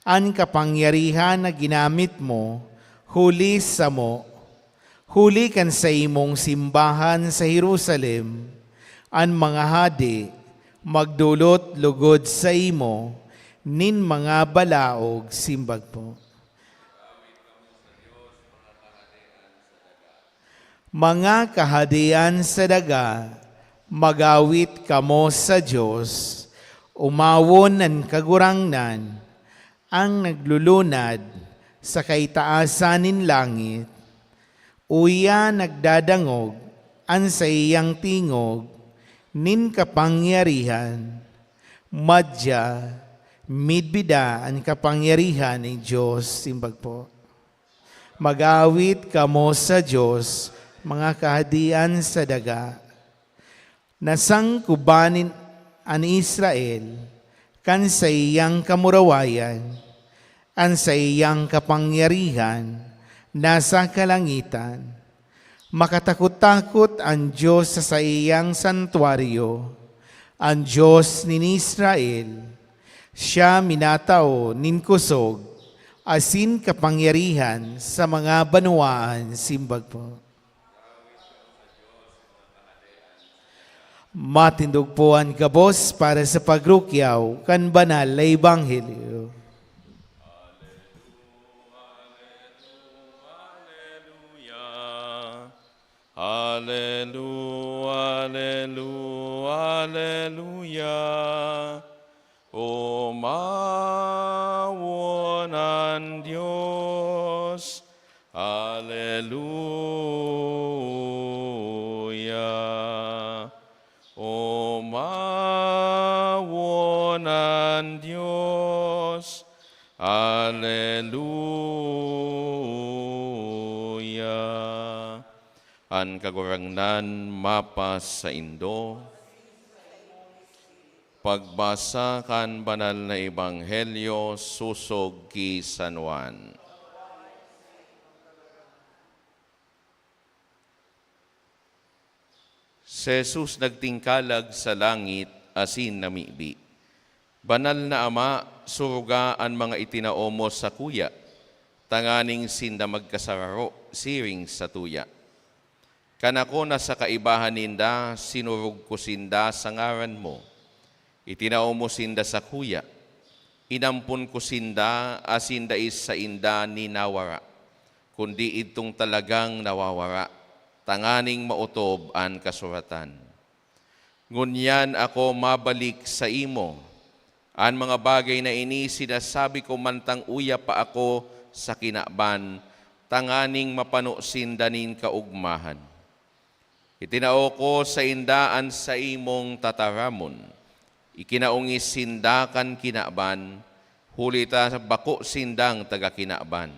an kapangyarihan na ginamit mo huli samo, huli kan saimong simbahan sa Jerusalem. An mga hade magdolot logod saimo nin mga balaog. Simbag po. Mga kahadean sa daga, mag-awit kamo sa Dios, umawon an Kagurangnan, an naglulunad sa kaitaasan nin langit. Uya nagdadangog an saiyang tingog nin kapangyarihan. Madya, midbida an kapangyarihan nin Dios. Simbag po. Mag-awit kamo sa Dios, mga kahadean sa daga. Nasangkuban nin an Israel kan saiyang kamurawayan, an saiyang kapangyarihan nasa kalangitan. Makatakot-takot an Dios sa saiyang santuaryo, an Dios nin Israel. Siya minatao nin kosog asin kapangyarihan sa mga banwaan. Simbag po. Matindog po an gabos para sa pagrukyaw kan banal na ebanghelyo. Aleluya, aleluya, aleluya. Omawon an Dios. Aleluya. Omawon an Dios. Aleluya. An Kagurangnan mapasaindo. Pagbasa kan Banal na Ebanghelyo sosog ki San Juan. Si Jesus nagtingkalag sa langit asin namibi, "Banal na Ama, suruga an mga itinao mo sakuya, tanganing sinda magkasararo siring satuya. Kan ako na sa kaibahan ninda, sinurog ko sinda sa ngaran mo. Itinao mo sinda sakuya. Inampon ko sinda asin dai sainda ninawara, kundi idtong talagang nawawara, tanganing maotob an kasuratan. Ngunyan ako mabalik saimo. An mga bagay na ini sinasabi ko mantang uya pa ako sa kinaban, tanganing mapano sinda nin kaogmahan. Itinao ko sainda an saimong tataramon. Ikinaongis sinda kan kinaban, huli ta bako sindang taga-kinaban.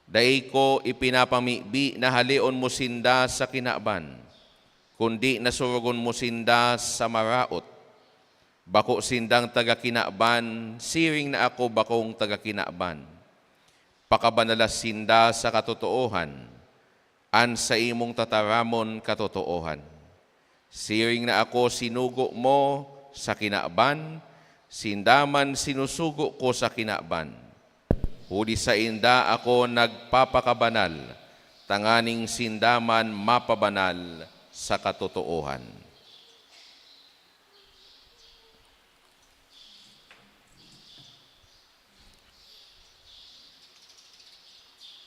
Dai ko ipinapamibi na haleon mo sinda sa kinaban, kundi na surugon mo sinda sa maraot. Bako sindang taga-kinaban, siring na ako bakong taga-kinaban. Pakabanalas sinda sa katotoohan. An saimong tataramon katotoohan. Siring na ako sinugo mo sa kinaban, sinda man sinusugo ko sa kinaban. Huli sainda ako nagpapakabanal, tanganing sinda man mapabanal sa katotoohan."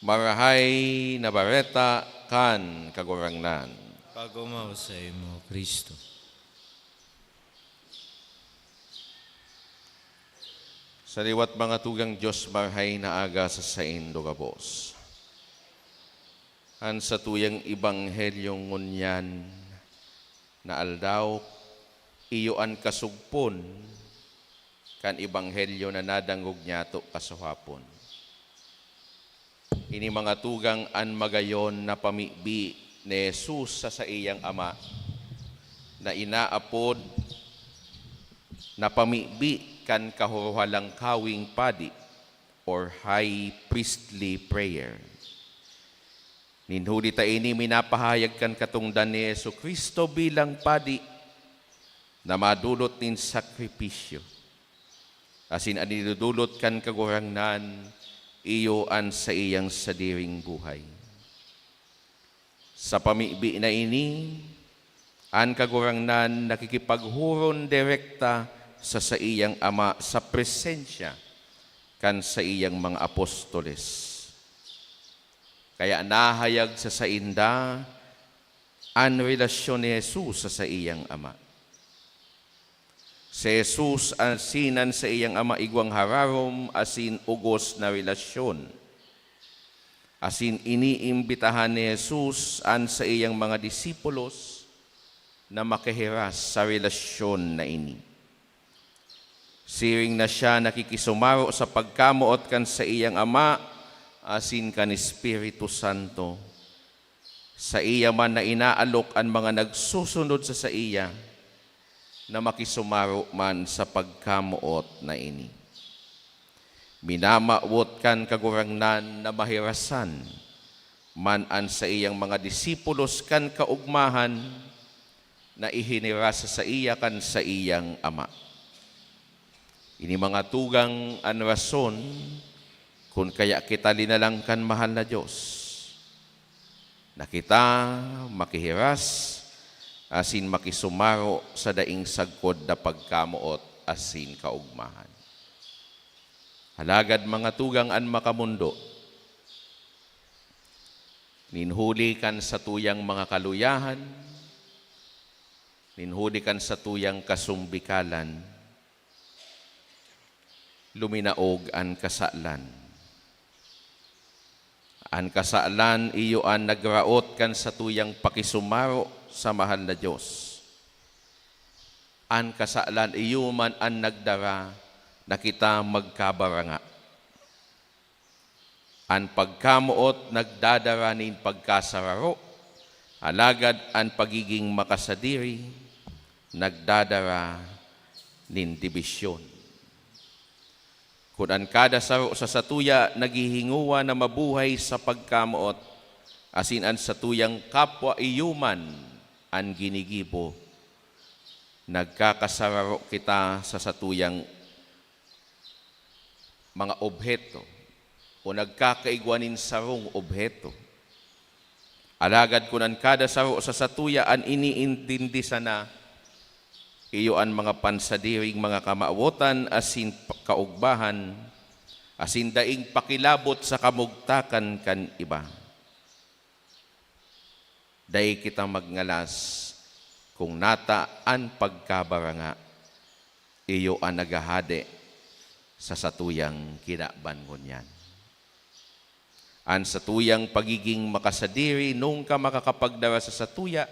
Marahay na Bareta kan Kagurangnan. Pagumaw saimo, Cristo. Sa liwat, mga tugang, Dios, marahay na aga sa saindo gabos. An satuyang ebanghelyo ngunyan na aldaw, iyo an kasugpon kan ebanghelyo na nadangog nyato kasuhapon. Ini, mga tugang, an magayon na pamibi ni Jesus sa saiyang Ama, na inaapod na pamibi kan Kahuruhalangkawing Padi or High Priestly Prayer. Nin huli ta ini minapahayag kan katongdan ni Jesu-Cristo bilang padi na madolot nin sakripisyo, asin an idodolot kan Kagurangnan iyo an saiyang sadiring buhay. Sa pamibi na ini, an Kagurangnan nakikipaghuron direkta sa saiyang Ama sa presensya kan saiyang mga apostoles. Kaya nahayag sa sainda an relasyon ni Jesus sa saiyang Ama. Si Jesus asin an saiyang Ama igwang hararom asin ugos na relasyon. Asin iniimbitahan ni Jesus an saiyang mga disipulos na makihiras sa relasyon na ini. Siring na siya nakikisumaro sa pagkamoot kan saiyang Ama asin kan Espiritu Santo, saiya man na inaalok an mga nagsusunod sa saiya na makisumaro man sa pagkamoot na ini. Minamawot kan Kagurangnan na mahirasan man an saiyang mga disipulos kan kaogmahan na ihiniras sa saiya kan saiyang Ama. Ini, mga tugang, an rason kun kaya kita linalang kan mahal na Dios, na kita makihiras asin makisumaro sa daing sagkod na pagkamoot asin kaogmahan. Alagad, mga tugang, an makamondo, Nin huli kan satuyang mga kaluyahan, nin huli kan satuyang kasumbikalan, luminaog an kasalan. An kasalan iyo an nagraot kan satuyang pakisumaro sa mahal na Dios. An kasalan iyo man an nagdara na kita magkabaranga. An pagkamoot nagdadara nin pagkasararo, alagad an pagiging makasadiri nagdadara nin dibisyon. Kun an kada saro sa satuya naghihingowa na mabuhay sa pagkamoot, asin an satuyang kapwa iyo man an ginigibo, nagkakasararo kita sa satuyang mga obheto o nagkakaigwa nin sarong obheto. Alagad kun an kada saro sa satuya an iniintindi sana, iyo an mga pansadiring mga kamawotan asin p-, kaugbahan, asin daing pakilabot sa kamugtakan kan iba. Dai kita magngalas kun nata an pagkabaranga, iyo an naghahade sa satuyang kinaban ngunyan. An satuyang pagiging makasadiri nunka makakapagdara sa satuya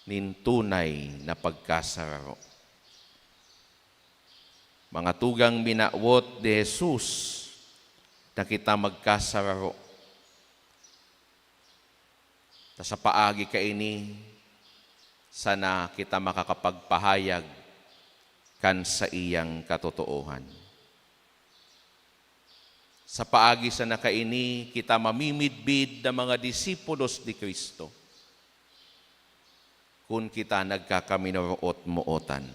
nin tunay na pagkasararo. Mga tugang, minawot ni Jesus na kita magkasararo. Ta sa paagi kaini, sana kita makakapagpahayag kan saiyang katotoohan. Sa paagi sana kaini, kita mamimidbid na mga disipulos ni Cristo kun kita nagkakaminoroot-mootan.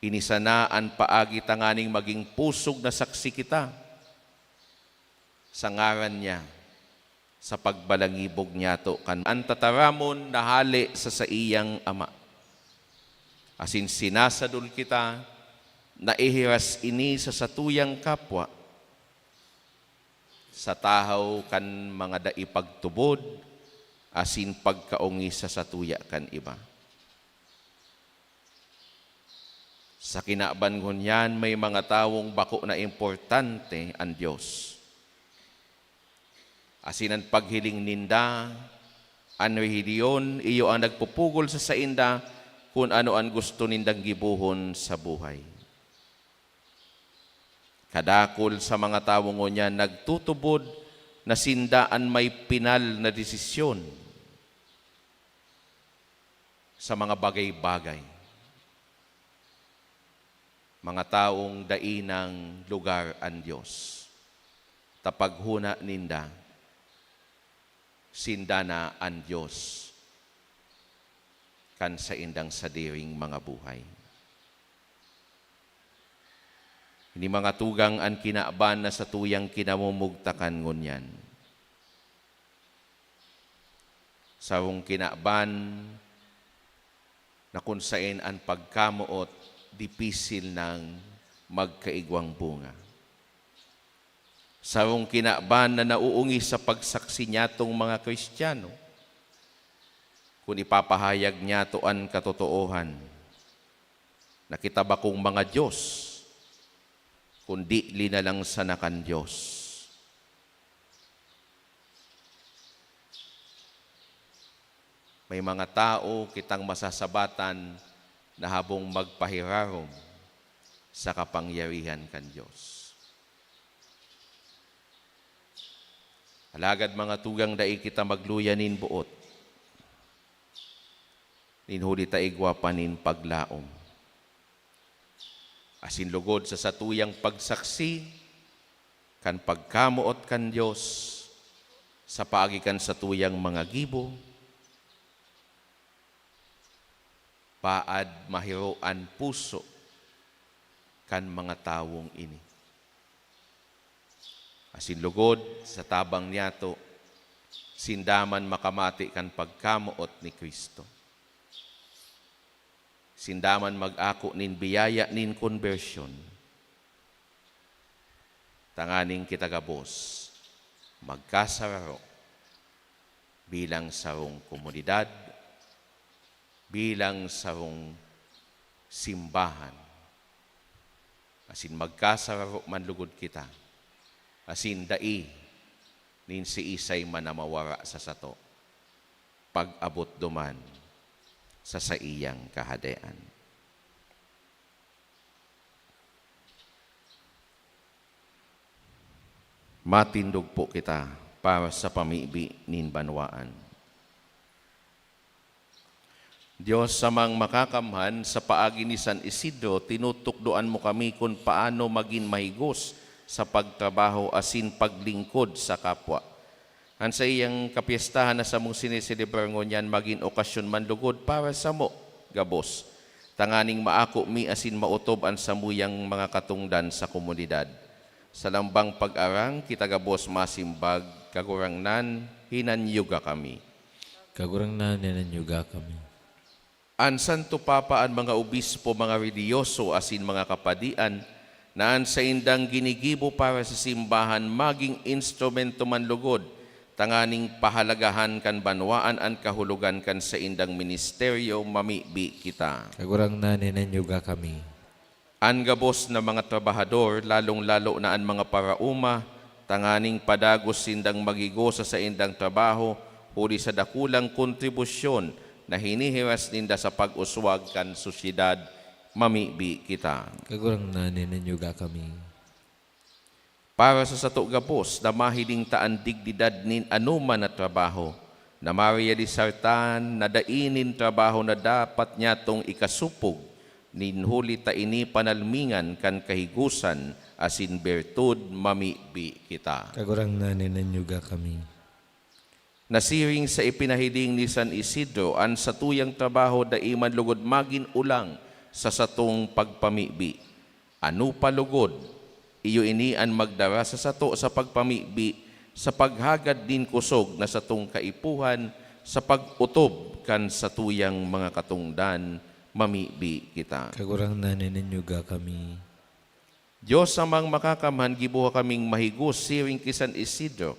Ini sana an paagi tanganing maging pusog na saksi kita sa ngaran niya, sa pagbalangibog niyato kan an tataramon na hale sa saiyang Ama. Asin sinasadol kita na ihiras ini sa satuyang kapwa, sa tahaw kan mga dai pagtubod asin pagkaongis sa satuya kan iba. Sa kinaban ngunyan, may mga tawong bako na importante an Dios. Asin an paghiling ninda, an relihiyon, iyo an nagpupugol sa sainda kun ano an gusto nindang gibohon sa buhay. Kadakul sa mga tawo ngunyan nagtutubod na sinda an may pinal na desisyon sa mga bagay-bagay. Mga tawong dai nang lugar an Dios. Ta paghona ninda, sinda na an Dios kan saindang sadiring mga buhay. Ini mga tugang an kinaban na satuyang kinamumugtakan ngunyan. Sarong kinaban na kun saen an pagkamoot dipisil nang magkaigwang bunga. Sarong kinaban na nauungi sa pagsaksi niyatong mga Kristiyano, kun ipapahayag niyato an katotoohan na kita bakong mga dios, kun diili na lang sana kan Dios. May mga tao kitang masasabatan na habong magpahirarom sa kapangyarihan kan Dios. Alagad, mga tugang, dai kita magluya nin boot, nin huli ta igwa pa nin paglaom. Asin lugod sa satuyang pagsaksi kan pagkamoot kan Dios sa paagi kan satuyang mga gibo, paad mahiro an puso kan mga tawong ini. Asin lugod, sa tabang niyato, sinda man makamati kan pagkamoot ni Cristo. Sinda man mag-ako nin biyaya nin konbersyon, tanganing kita gabos magkasararo bilang sarong komunidad, bilang sarong simbahan, asin magkasararo man lugod kita, asin dai nin siisay man na mawara sa sato, pag-abot duman sa saiyang Kahadean. Matindog po kita para sa pamibi nin banwaan. Dios Amang Makakamhan, sa paagi ni San Isidro, tinutukdoan mo kami kun paano magin mahigos sa pagtrabaho asin paglingkod sa kapwa. An saiyang kapyestahan na samong sineselebrar ngunyan magin okasyon man lugod para samo gabos, tanganing maako mi asin maotob an samuyang mga katongdan sa komunidad. Sa lambang pag-arang, kita gabos masimbag, "Kagurangnan, hinanyuga kami." Kagurangnan, hinanyuga kami. An Santo Papa, an mga obispo, mga relihiyoso, asin mga kapadian, na an saindang ginigibo para sa simbahan magin instrumento man lugod, tanganing pahalagahan kan banwaan an kahulogan kan saindang ministeryo, mamibi kita. Kagurangnan, hinanyuga kami. An gabos na mga trabahador, lalong-lalo na an mga paraoma, tanganing padagos sindang magigos sa saindang trabaho huli sa dakulang kontribusyon na hinihiras ninda sa pag-uswag kan sosyedad, mamibi kita. Kagurangnan, hinanyuga kami. Para sa sato gabos na mahiling ta an dignidad nin anoman na trabaho, na marealisar ta na dai nin trabaho na dapat nyatong ikasopog, nin huli ta ini panalmingan kan kahigosan asin bertud, mamibi kita. Kagurangnan, hinanyuga kami. Nasiring sa ipinahiling ni San Isidro, an satuyang trabaho dai man lugod magin olang sa satong pagpamibi. Ano pa lugod, iyo ini an magdara sa sato sa pagpamibi, sa paghagad nin kusog na satong kaipuhan, sa pag-otob kan satuyang mga katongdan, mamibi kita. Kagurangnan, hinanyuga kami. Dios Amang Makakamhan, giboha kaming mahigos siring ki San Isidro,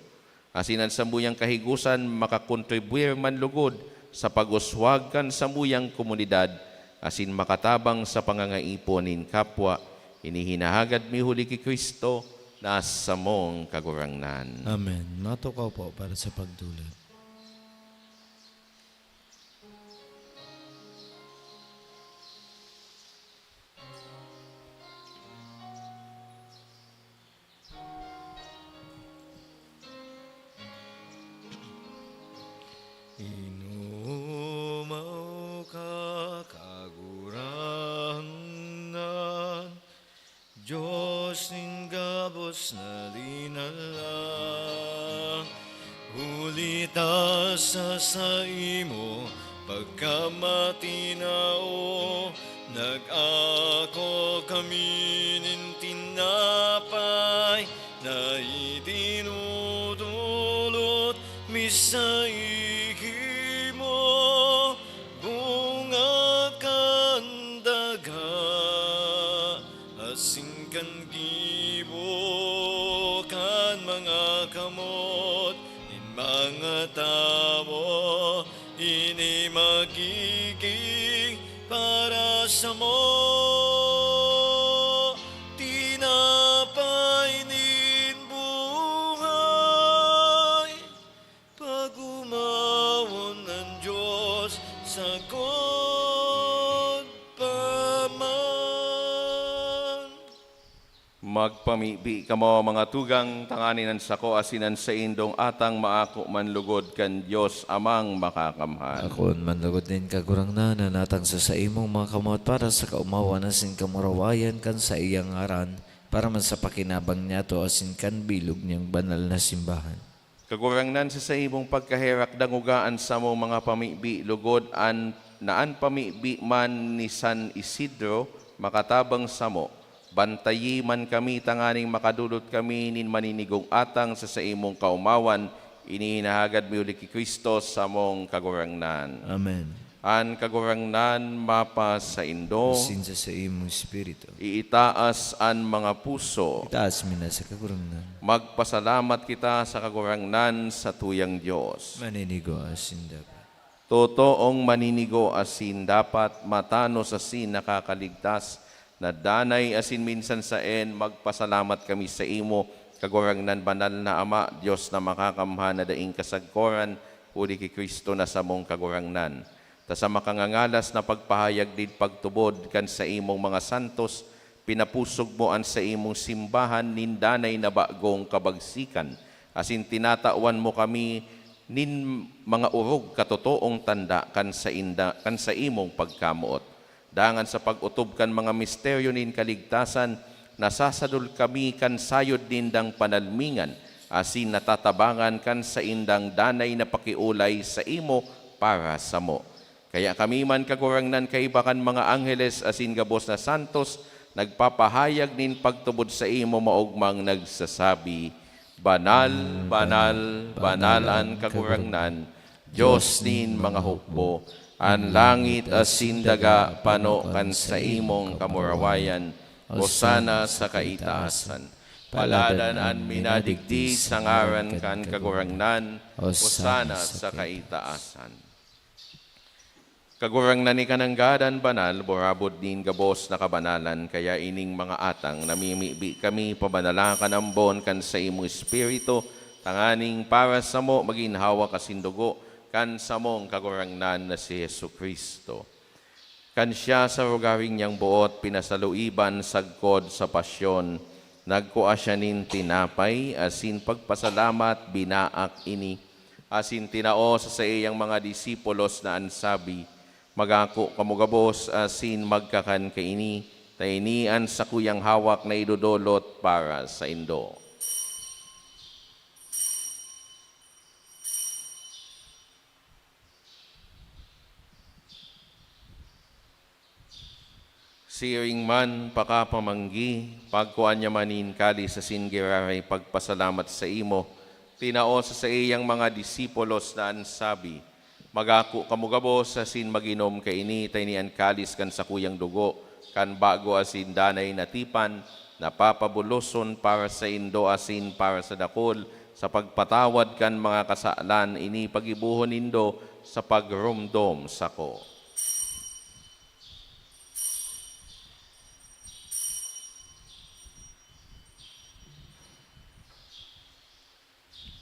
asin an samuyang kahigosan makakontribuir man lugod sa pag-uswag kan samuyang komunidad asin makatabang sa pangangaipo nin kapwa. Ini hinahagad mi huli ki Cristo na samong Kagurangnan. Amen. Matukaw po para sa pagdulat. Inumaw ka, Kagurangnan, Dios nin gabos na linala. Huli ta sa saimo pagkamatinao, nag-ako kami nin tinapay na itinudulot mi saimo, bunga kan daga asin kan gibo kan mga kamot nin mga tawo. Ini magigin para samo tinapay nin buhay. Pag-omawon an Dios sagkod pa man. Magpamibi kamo, mga tugang, tanganing an sako asin an saindong atang maako man lugod kan Dios Amang Makakamhan. Akoon man lugod nin, Kagurangnan, an atang sa saimong mga kamot para sa kaomawan asin kamurawayan kan saiyang ngaran, para man sa pakinabang niyato asin kan bilog niyang banal na simbahan. Kagurangnan, sa saimong pagkaherak, dangoga an samong mga pamibi, lugod an, na an pamibi man ni San Isidro makatabang samo. Bantayi man kami tanganing makadulot kami nin maninigong atang sa saimong kaomawan. Ini hinahagad mi huli ki Cristo, samong Kagurangnan. Amen. An Kagurangnan mapasaindo. Asin sa saimong espiritu. Iitaas an mga puso. Itaas mi na sa Kagurangnan. Magpasalamat kita sa Kagurangnan, satuyang Dios. Maninigo asin dapat. Totoong maninigo asin dapat, matanos asin nakakaligtas, na danay asin minsan saen, magpasalamat kami saimo, Kagurangnan, banal na Ama, Dios na makakamhan na daing kasagkoran, huli ki Cristo na samong Kagurangnan. Ta sa makangangalas na pagpahayag nin pagtubod kan saimong mga santos, pinapusog mo an saimong simbahan nin danay na bagong kabagsikan, asin tinatawan mo kami nin mga orog katotoong tanda kan sainda, kan saimong pagkamoot. Dangan sa pag-otob kan mga misteryo nin kaligtasan, nasasadol kami kan sayod nindang panalmingan, asin natatabangan kan saindang danay na pakiolay saimo para samo. Kaya kami man, Kagurangnan, kaiba kan mga angheles asin gabos na santos, nagpapahayag nin pagtubod saimo, maogmang nagsasabi, "Banal, banal, banal an Kagurangnan, Dios nin mga hukbo. An langit asin daga pano kan saimong kamurawayan. Hosana sa kaitaasan. Paladan an minadigdi sa ngaran kan Kagurangnan. Hosana sa kaitaasan." Kagurangnan, ika nanggad an banal, burabod nin gabos na kabanalan, kaya ining mga atang namimibi kami, pabanala kan ambon kan saimong Espiritu, tanganing para samo magin hawak asin dugo kan samong Kagurangnan na si Jesu-Cristo. Kan siya sa rogaring niyang boot pinasaluiban sagkod sa pasyon, nagkua siya nin tinapay asin pagpasalamat, binaak ini, asin tinao sa saiyang mga disipulos na an sabi, "Mag-ako kamo gabos asin magkakan kaini, ta ini an sakuyang hawak na idodolot para saindo." Siring man pakapamanggi, pagkua niya man nin kalis asin giraray pagpasalamat saimo, tinao sa saiyang mga disipulos na an sabi, "Mag-ako kamo gabos asin mag-inom kaini, ta ini an kalis kan sakuyang dugo kan bago asin danay na tipan, na papabuloson para saindo asin para sa dakul sa pagpatawad kan mga kasalan. Ini paggibohon nindo sa pagromdom sako."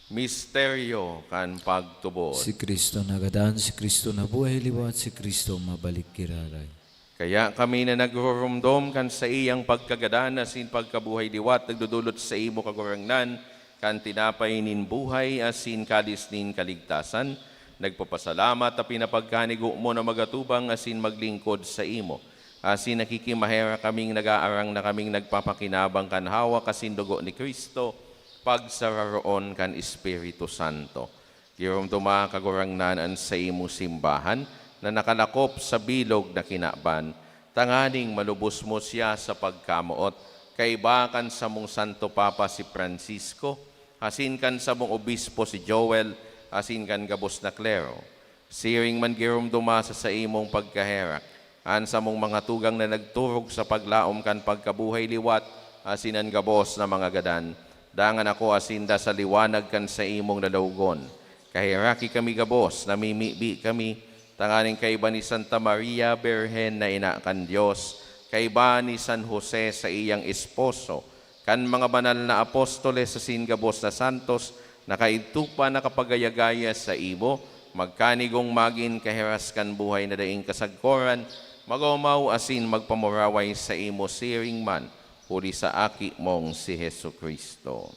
Misteryo kan pagtubod. Si Cristo nagadan, si Cristo nabuhay liwat, si Cristo mabalik giraray. Kaya kami na nagrurumdom kan saiyang pagkagadan asin pagkabuhay liwat, nagdodolot saimo, Kagurangnan, kan tinapay nin buhay asin kalis nin kaligtasan, nagpapasalamat ta pinapagkanigo mo na magatubang asin maglingkod saimo. Asin nakikimaherak kaming nag-aarang na kaming nagpapakinabang kan hawak asin dugo ni Cristo, pagsararoon kan Espiritu Santo. Giromdoma, Kagurangnan, an saimong simbahan na nakalakop sa bilog na kinaban, tanganing malubos mo siya sa pagkamoot, kaiba kan samong Santo Papa si Francisco, asin kan samong obispo si Joel, asin kan gabos na klero. Siring man giromdoma sa saimong pagkaherak an samong mga tugang na nagturog sa paglaom kan pagkabuhay liwat asin an gabos na mga gadan. Dangan ako asinda sa liwanag kan saimong lalawogon. Kaheraki kami gabos, namimibi kami, tanganing kaiba ni Santa Maria, Birhen na ina kan Dios, kaiba ni San Jose, saiyang esposo, kan mga banal na apostoles asin gabos na santos na kaidto pa nakapagaya-gaya saimo, magkanigong magin kahiras kan buhay na daing kasagkoran, mag-omaw asin magpamuraway saimo siring man, huli sa Aki mong si Jesu-Cristo.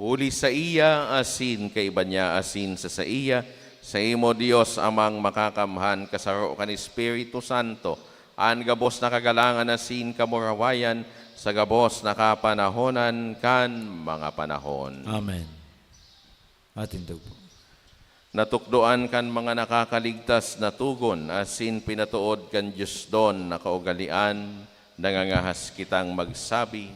Huli saiya, asin kaiba niya, asin sa saiya, saimo, Dios Amang Makakamhan, kasaro kan Espiritu Santo, an gabos na kagalangan asin kamurawayan sa gabos na kapanahonan kan mga panahon. Amen. Matindog po. Natukdoan kan mga nakakaligtas na togon asin pinatood kan diosdon na kaugalean, nangangahas kitang magsabi,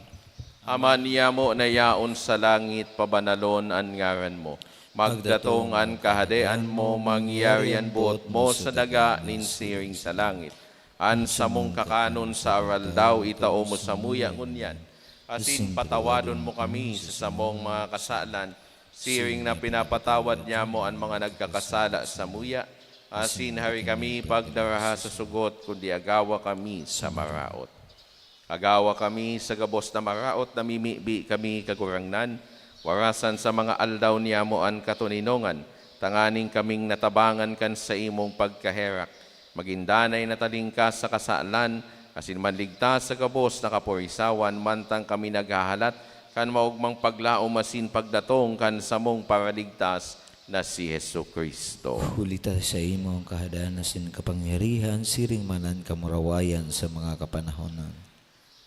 Ama niyamo na yaon sa langit, pabanalon an ngaran mo. Magdatong an kahadean mo, mangyari an boot mo sa daga nin siring sa langit. An samong kakanon sa aroaldaw itao mo samuya ngunyan, asin patawadon mo kami sa samong mga kasalan, siring na pinapatawad niamo an mga nagkakasala samuya, asin hari kami pagdaraha sa sugot, kundi agawa kami sa maraot. Agawa kami sa gabos na maraot, namimibi kami, Kagurangnan, warasan sa mga aldaw niyamo an katoninongan, tanganing kaming natabangan kan saimong pagkaherak, magin danay na talingkas sa kasalan, asin manligtas sa gabos na kaporisawan, mantang kami naghahalat kan maogmang paglaom asin pagdatong kan samong Paraligtas na si Jesu-Cristo. Huli ta saimo an kahadean asin kapangyarihan, siring man an kamurawayan sa mga kapanahonan.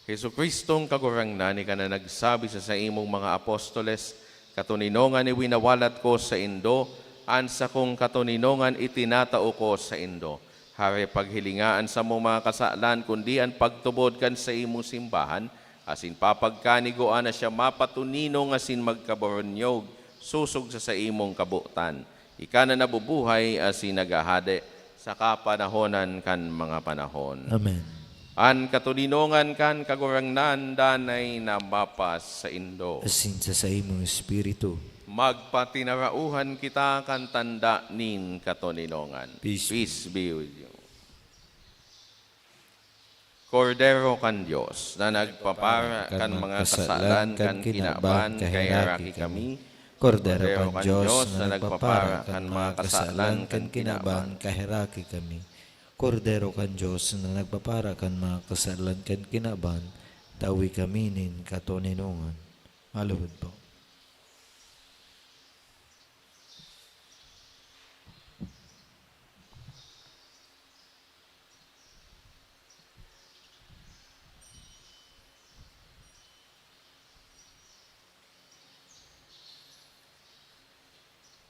Jesu-Cristong Kagurangnan, ika na nagsabi sa saimong mga apostoles, "Katoninongan iwinawalat ko saindo, an sakong katoninongan itinatao ko saindo." Hari, paghilinga an samong mga kasalan, kundi an pagtubod kan saimong simbahan, asin papagkanigoan na siya mapatoninong asin magkaboronyog sosog sa saimong kabotan. Ika na nabubuhay asin naghahade sa kapanahonan kan mga panahon. Amen. An katoninongan kan Kagurangnan danay na mapasaindo. Asin sa saimong espiritu. Magpatinarauhan kita kan tanda nin katoninongan. Peace. Peace be with you. Kordero kan Dios, na nagpapara kan mga kasalan kan kinaban, kaheraki kami. Kordero kan Dios, na nagpapara kan mga kasalan kan kinaban, kaheraki kami. Kordero kan Dios, na nagpapara kan mga kasalan kan kinaban, tawi kami nin katoninongan. Maluhod po.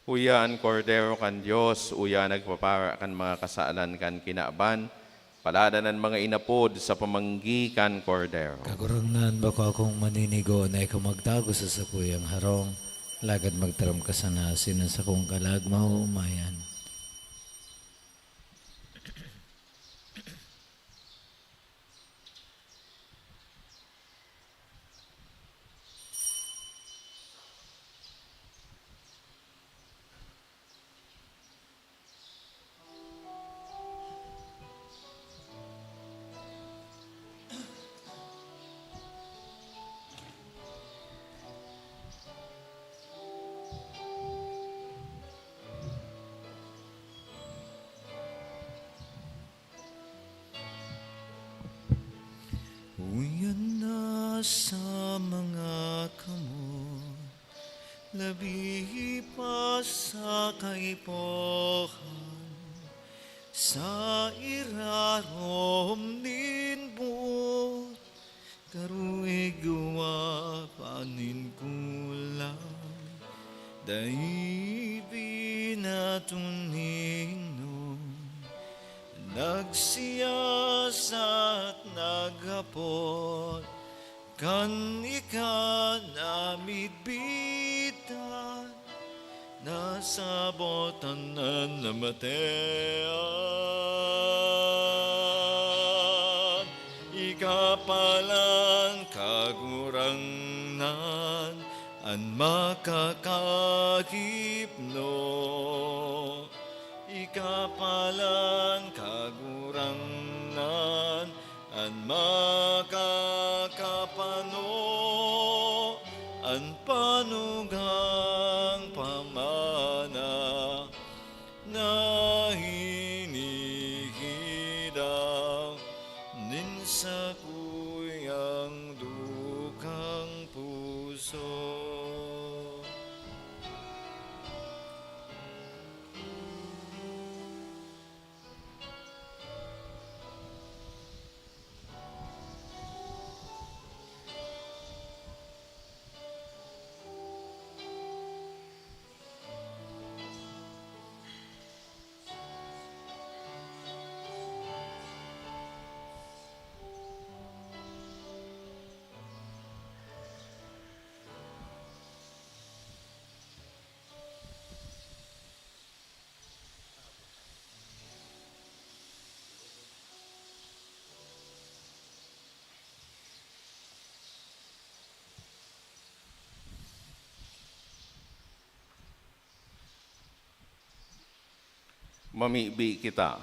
Uya an Kordero kan Dios, uya nagpapara kan mga kasalan kan kinaban, paladan an mga inapod sa pamanggi kan Kordero. Kagurangnan, bako akong maninigo na ikaw magtago sa sakuyang harong, lagad magtaram ka sana asin an sakong kalag maoomayan. Uyan na sa mga kamot, labi pa sa kaipuhan, sa irarom nin buot, garo igwa pa nin gulay, dai pinatoningnon. Nagsiyasat, naghapot, kan ika namidbitan, nasabotan an namatean. Ika palan, Kagurangnan, an makakahipno. Ika palan, Kagurangnan, an makakapano, an panugang pamana na hinihidaw nin sakuyang dukang puso. Mamibi kita.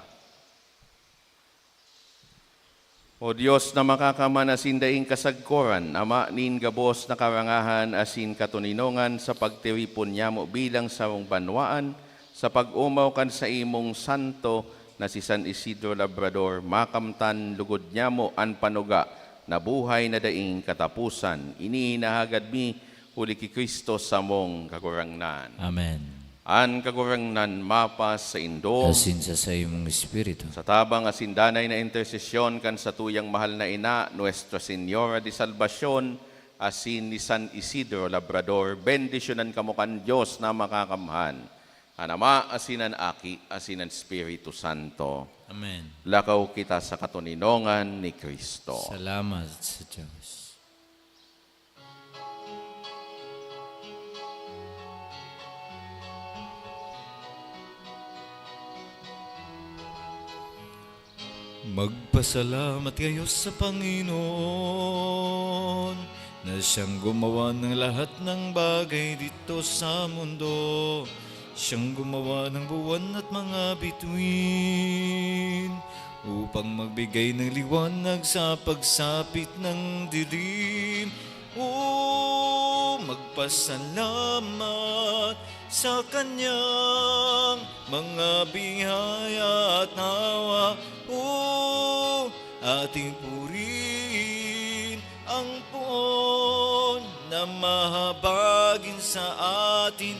O Dios na makakamhan asin daing kasagkoran, Ama nin gabos na karangahan asin katoninongan, sa pagtiripon nyamo bilang sarong banwaan, sa pag-omaw kan saimong santo na si San Isidro Labrador, makamtan lugod nyamo an panuga na buhay na daing kataposan. Ini inahagad mi huli ki Cristo samong Kagurangnan. Amen. An Kagurangnan mapasaindo. Asin sa saimong espiritu. Sa tabang asin danay na intersesyon kan satuyang mahal na ina, Nuestra Señora de Salvacion, asin ni San Isidro Labrador, bendisyonan kamo kan Dios na Makakamhan, an Ama, asin an Aki, asin an Espiritu Santo. Amen. Lakaw kita sa katoninongan ni Cristo. Salamat sa Dios. Magpasalamat kayo sa Panginoon, na siyang gumawa ng lahat ng bagay dito sa mundo. Siyang gumawa ng buwan at mga bituin, upang magbigay ng liwanag sa pagsapit ng dilim. O magpasalamat sa kanyang mga biyaya at awa. O ating purihin ang poon na mahabagin sa atin